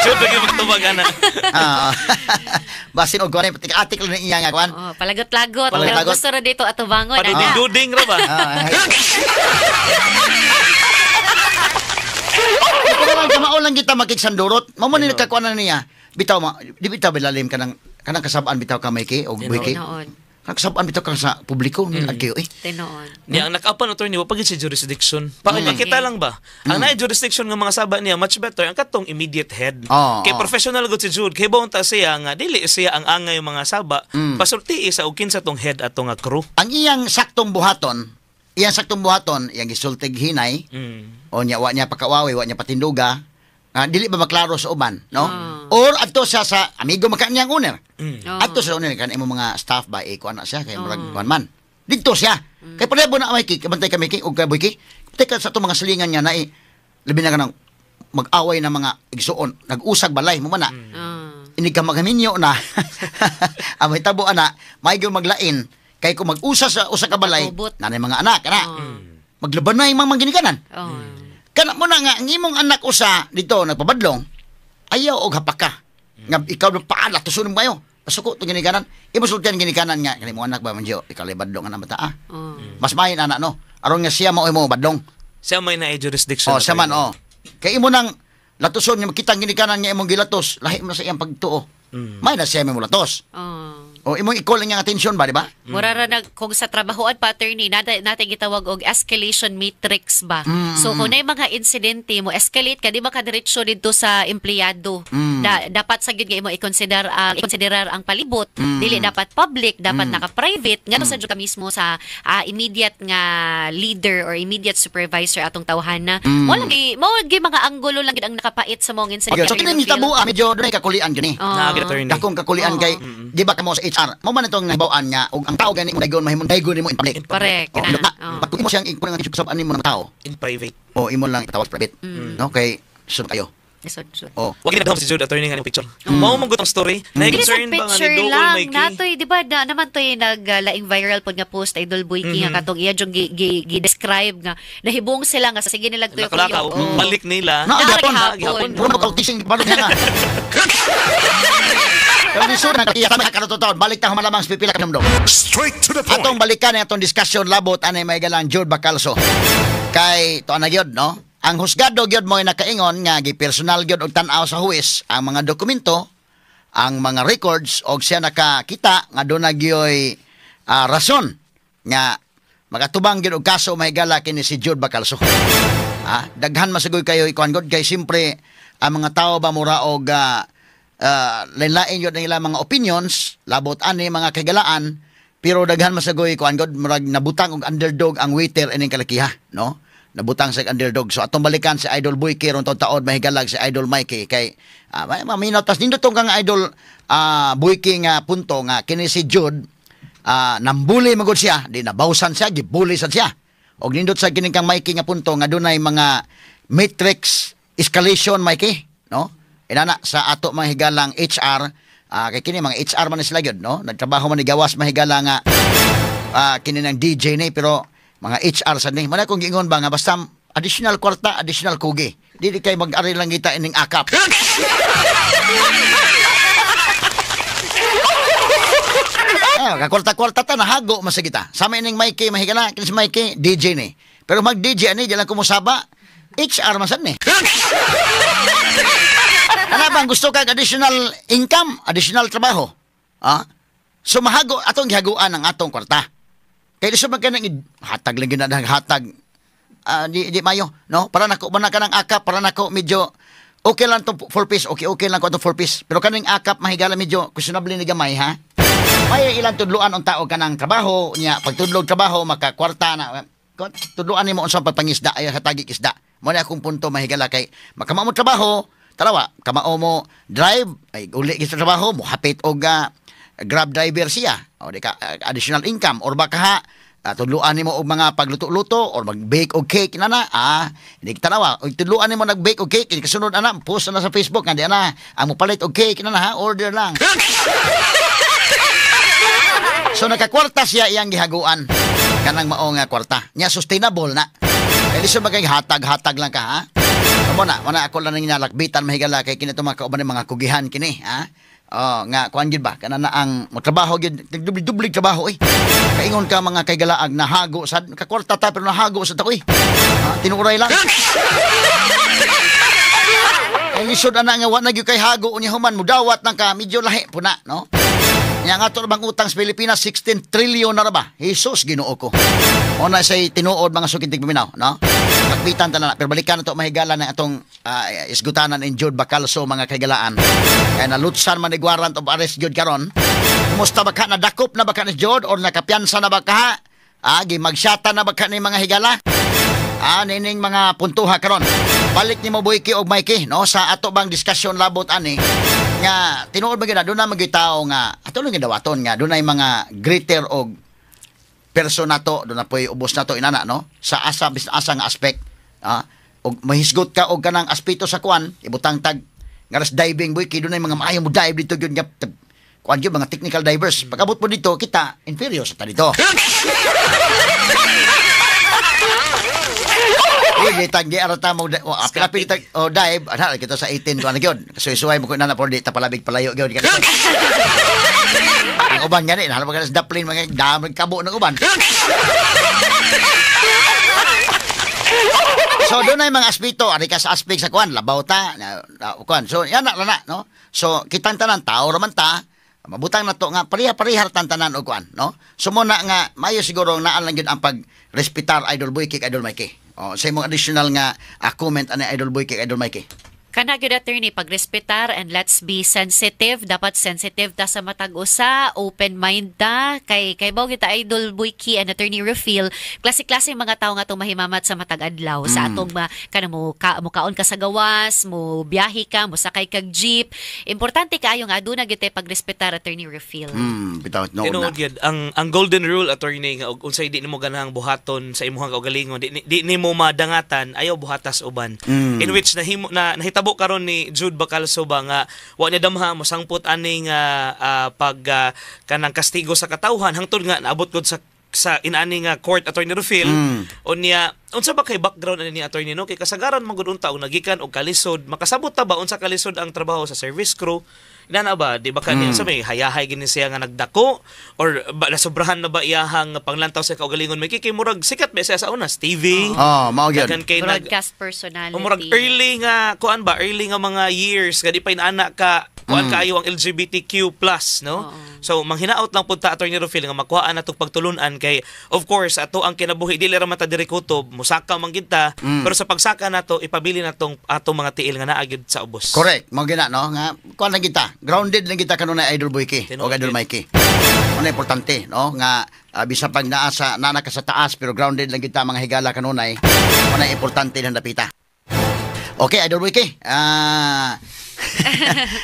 Jude lagi magtubag ana. Basin og kuan atik lang iya nga kuan. Oh, palagot-lagot. Pero Palagot-lagot. gusto ra dito atubangon. Ana. Paduding-duding ra ba? Pero man kamao lang kita makiksandurot. Mao man ni nagkakuan na niya. Bitaw ma, di bitaw bilalim kanang kanang kasabaan bitaw ka Mikey og Boyke. Tinuod. Kanang kasabaan bitaw ka sa publiko ni kayo eh. Tinuod. Niya ang nakapan attorney wa pagid si jurisdiction. Pakita lang ba? Ang naay jurisdiction nga mga saba niya much better ang katong immediate head. Kay professional gud si Jude, kay bawon ta siya nga dili siya ang angay mga saba. Pasulti sa og kinsa tong head atong nga crew. Ang iyang saktong buhaton, iyang gisultig hinay. O niya wa niya pakawawi, wa niya patinduga. Dili ba maklaro sa uban, no? Or adto siya sa amigo maka niyang owner. Adto sa owner kan imo mga staff ba eh kuan na siya kay murag kuan man. Didto siya. Kay pareho na may bantay kami ki og kaboy ki. Teka sa atong mga silingan niya na eh, labi na kanang mag-away na mga igsuon, nag-usag balay mo man na. Ini ka maghaminyo na. Ang may tabo ana, may maglain kay kung mag-usa sa usa ka balay, nanay mga anak kana. Maglaban na imong mga ginikanan. Kana mo na nga ang imong anak usa dito nagpabadlong, ayaw og hapaka. Nga ikaw na paala tusunon kayo. Pasuko tong ginikanan. Imo sultian ginikanan nga kani mo anak ba man Gio, ikaw lay badlong ana bata ah. Mas mahin ana no. Aron nga siya mao imo badlong. Siya may naay jurisdiction. Oh, siya man oh. Kay imo nang latuson nga makita ang ginikanan nga imong gilatos, lahi mo na sa iyang pagtuo. May na siya mo latos. O imong i-call nga attention ba, di ba? Mura ra nag kung sa trabahoan pattern ni natin gitawag og escalation matrix ba. So kung naay mga insidente mo escalate ka di ba ka diretso didto sa empleyado. Dapat sa gyud nga imo i-consider ang palibot. Dili dapat public, dapat naka-private ngadto sa jud ka mismo sa immediate nga leader or immediate supervisor atong tawhana. Mo lagi mo gyud mga anggulo lang gid ang nakapait sa mong insidente. Okay, so kini nitabo medyo dunay kakulian gyud ni. Dakong kakulian kay di ba kamo sa HR. Mo man itong nahibaw-an nga og ang tao gani mo daygon mahimong daygon nimo in public. Correct. Oh, pag imo siyang ikuan nga kasab-an nimo ng tao in private. O imo lang itawag private. No kay sun kayo. Oh. Wag ginadahom si Jude attorney nga ning picture. Mao man gud ang story. Na-concern ba nga ni Dool may key? Natoy, di ba na, naman toy naglaing viral pod nga post Idol Boyki nga katong iya jung gi-describe nga nahibong sila nga sa sige nila tuyo. Balik nila. Naagapon. Puro kautising balot nga. Pero ni na kaya tama ka balik ta humalamang sa pipila ka numdum. Straight to the point. Atong balikan ang atong discussion labot anay may galang Jude Bacalso. Kay tuan na gyud no. Ang husgado gyud mo ay nakaingon nga gi-personal gyud og tan-aw sa huwes ang mga dokumento, ang mga records og siya nakakita nga doon na gyoy rason nga magatubang gyud og kaso mahigala kini si Jude Bacalso. Daghan masugoy kayo ikuan god kay simpre ang mga tao ba mura og lain-lain yun ang ilang mga opinions labot ani mga kagalaan pero daghan masagoy kuan god murag nabutang og underdog ang waiter ining kalakiha no, nabutang sa underdog. So atong balikan si Idol Boyke ron taod mahigalag si Idol Mikey kay maminaw tas nindot tong kang Idol Boyke nga punto nga kini si Jude nambuli magud siya, di nabawsan siya, gibuli sad siya. Og nindot sa kini kang Mikey nga punto nga dunay mga matrix escalation Mikey no. Inana sa ato mga higalang HR, kay kini mga HR man sila gyud no, nagtrabaho man ni gawas mahigala nga kini ng DJ ni pero mga HR sad ni. Man akong giingon ba nga basta additional kwarta, additional kugi. Dili kay mag-ari lang kita ining akap. Kwarta-kwarta ta nahago man sa kita. Sama ining Mikey mahigala, kini si Mikey DJ ni. Pero mag DJ ani di lang kumusaba, HR man sad ni. Ano bang gusto kag additional income, additional trabaho? So mahago atong gihaguan ang atong kwarta. Kay di man kanang hatag lang gyud na hatag. Di mayo, no? Para nako man na kanang akap, para nako medyo okay lang tong 4 piece, okay lang ko atong 4 piece. Pero kaning akap mahigala medyo questionable ni gamay ha. May ilang tudloan ang tao kanang trabaho niya, pagtudlog trabaho makakwarta na. Tudloan nimo unsa pagpangisda ay hatagi isda. Mo na akong punto mahigala kay makama mo trabaho. Tarawa, kamao mo drive, ay uli sa trabaho, mo hapit og grab driver siya. O di ka additional income or baka ha Tudluan nimo og mga pagluto-luto or mag-bake og cake na na. Hindi tanawa. Og tudluan nimo nag-bake og cake, kasunod ana, post na sa Facebook nga di ana, ang mopalit og cake na na ha, order lang. So nakakwarta siya iyang gihaguan kanang mao nga kwarta. Nya sustainable na. Kay lisod ba kay hatag-hatag lang ka ha? Amo na, wala ako lang nang inalakbitan mahigala kay kini mga kauban mga kugihan kini ha. Oh, nga kuan gyud ba kana na ang motrabaho gyud dubli-dubli trabaho oy. Kaingon ka mga kaigalaag nahago sad kakwarta ta pero nahago sad ta oy. Tinuray lang. Kay lisod ana nga wa na gyud kay hago unya human mudawat nang ka medyo lahi puna no. Nya nga ato bang utang sa Pilipinas 16 trillion na ra ba? Jesus Ginoo ko. Una say tinuod mga sukintig paminaw no. Lakbitan ta na pero balikan na to mahigala ng atong isgutanan in Jude Bacalso mga kaigalaan. Kay nalutsan man ni warrant of arrest gyud karon. Kumusta ba ka nadakop na ba ka ni Jude or nakapiyansa na ba ka? Gimagsyata na ba ka ni mga higala? Nining mga puntuha karon. Balik nimo Boyki og Mikey no sa ato bang diskusyon labot ani nga tinuod ba gyud na doon na magyud tao nga ato lang gidawaton nga dunay mga greater og person nato doon na po'y ubos nato inana no sa asa bisan asa nga aspect og mahisgot ka og kanang aspeto sa kuan ibutang tag nga ras diving boy kay dunay mga maayo mo dive dito gyud nga kuan gyud mga technical divers pag-abot mo dito kita inferior sa ta dito. Di tag di arata mo apil tag o dive ana kita sa 18 kuan gyud kasuy-suway mo ko inana pero di ta palabig palayo gyud. Ang uban gani na halap ka sa daplin mga dami kabo ng uban. So doon ay mga aspito, ari ka sa aspect sa kuan, labaw ta, kuan. So yan na na no. So kitang tanan tao ra man ta, mabutang na to nga pareha-pareha tan tanan og kuan, no. So mo na nga mayo siguro naan lang gyud ang pagrespetar Idol Boyki kay Idol Mikey. Oh, sa imong additional nga comment ani Idol Boyki kay Idol Mikey. Kana gyud attorney pagrespetar and let's be sensitive, dapat sensitive ta sa matag usa, open mind ta kay bawo kita Idol Boyki and Attorney Rufil, klase-klase mga tawo nga atong mahimamat sa matag adlaw sa atong kana mo mukaon ka sa gawas, mo biyahe ka, mo sakay kag jeep. Importante kaayo nga aduna gyud tay pagrespetar Attorney Rufil. Bitaw no. Tinuod gyud ang golden rule attorney nga og unsay di nimo ganahang buhaton sa imong kaugalingon, di nimo madangatan ayaw buhatas uban. In which nahimo na nahitabo karon ni Jude Bacalso ba nga wa niya damha mo sangpot aning pag kanang kastigo sa katawhan hangtod nga naabot gud sa inaani nga court Attorney Rufil. Unya unsa ba kay background ani ni attorney no kay kasagaran man gud unta og nagikan og kalisod makasabot ta ba unsa kalisod ang trabaho sa service crew inana ba di ba kani unsa may hayahay gini siya nga nagdako or ba, nasobrahan na ba iyahang panglantaw sa kaugalingon may kay murag sikat ba siya sa una sa TV. Oh, mao gyud broadcast personality. O murag early nga kuan ba early nga mga years nga di pa inaana ka kuan kaayo ang LGBTQ+, no? So manghinaot lang pud ta Attorney Rufil nga makuhaan natong pagtulun-an kay of course ato ang kinabuhi dili ra man ta diri kutob musaka man gid ta pero sa pagsaka nato ipabili natong atong mga tiil nga naa gyud sa ubos. Correct, mao gyud na no nga kuan lang kita, grounded lang kita kanunay Idol Boyki o Idol Mikey. Ano importante no nga bisan pag naa sa nana ka sa taas pero grounded lang kita mga higala kanunay. Ano importante lang dapita. Okay, Idol Boyki.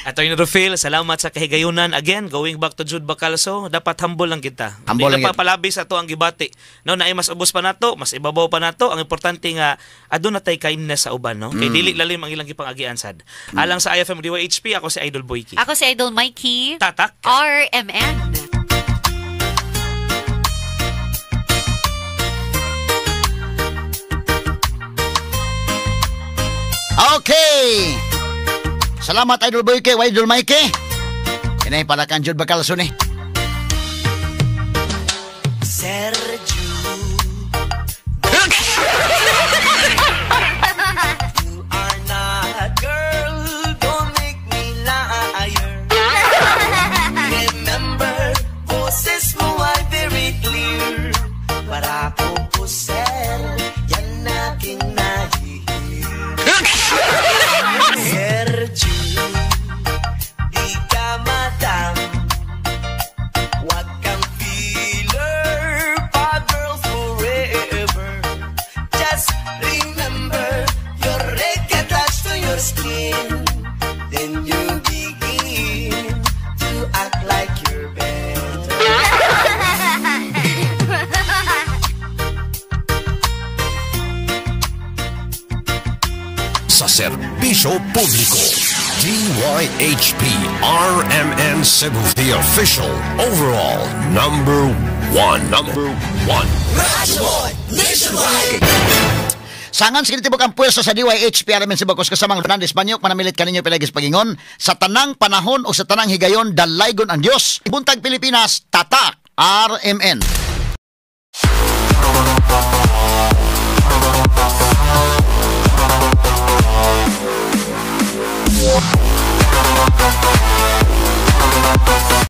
Attorney Rufil, salamat sa kahigayunan. Again, going back to Jude Bacalso, dapat humble lang kita. Humble lang kita. Palabi sa ato ang gibati. No, naay mas ubos pa nato, mas ibabaw pa nato. Ang importante nga aduna tay kindness sa uban, no? Kay dili lalim ang ilang gipangagian sad. Alang sa IFM DYHP, ako si Idol Boyki. Ako si Idol Mikey. Tatak. RMN. Okay. Salamat Idol Boyke, Idol Mikey. Inay para kan Jude Bacalso ni. Sir Jude, you are not a girl, don't make me liar. Remember, boses mo ay very clear. Para ko po, sir, yan aking nahihir. Sir Jude, di ka madam. Wag kang feeler, Sa serbisyo publiko. DYHP RMN Cebu, the official overall number one. Number one. Sangan sa kinitibok ang puwersa sa DYHP RMN Cebu kus kasamang Fernandez Banyok manamilit kaninyo pilagis pagingon sa tanang panahon o sa tanang higayon dalaygon ang Dios. Buntag Pilipinas, tatak RMN.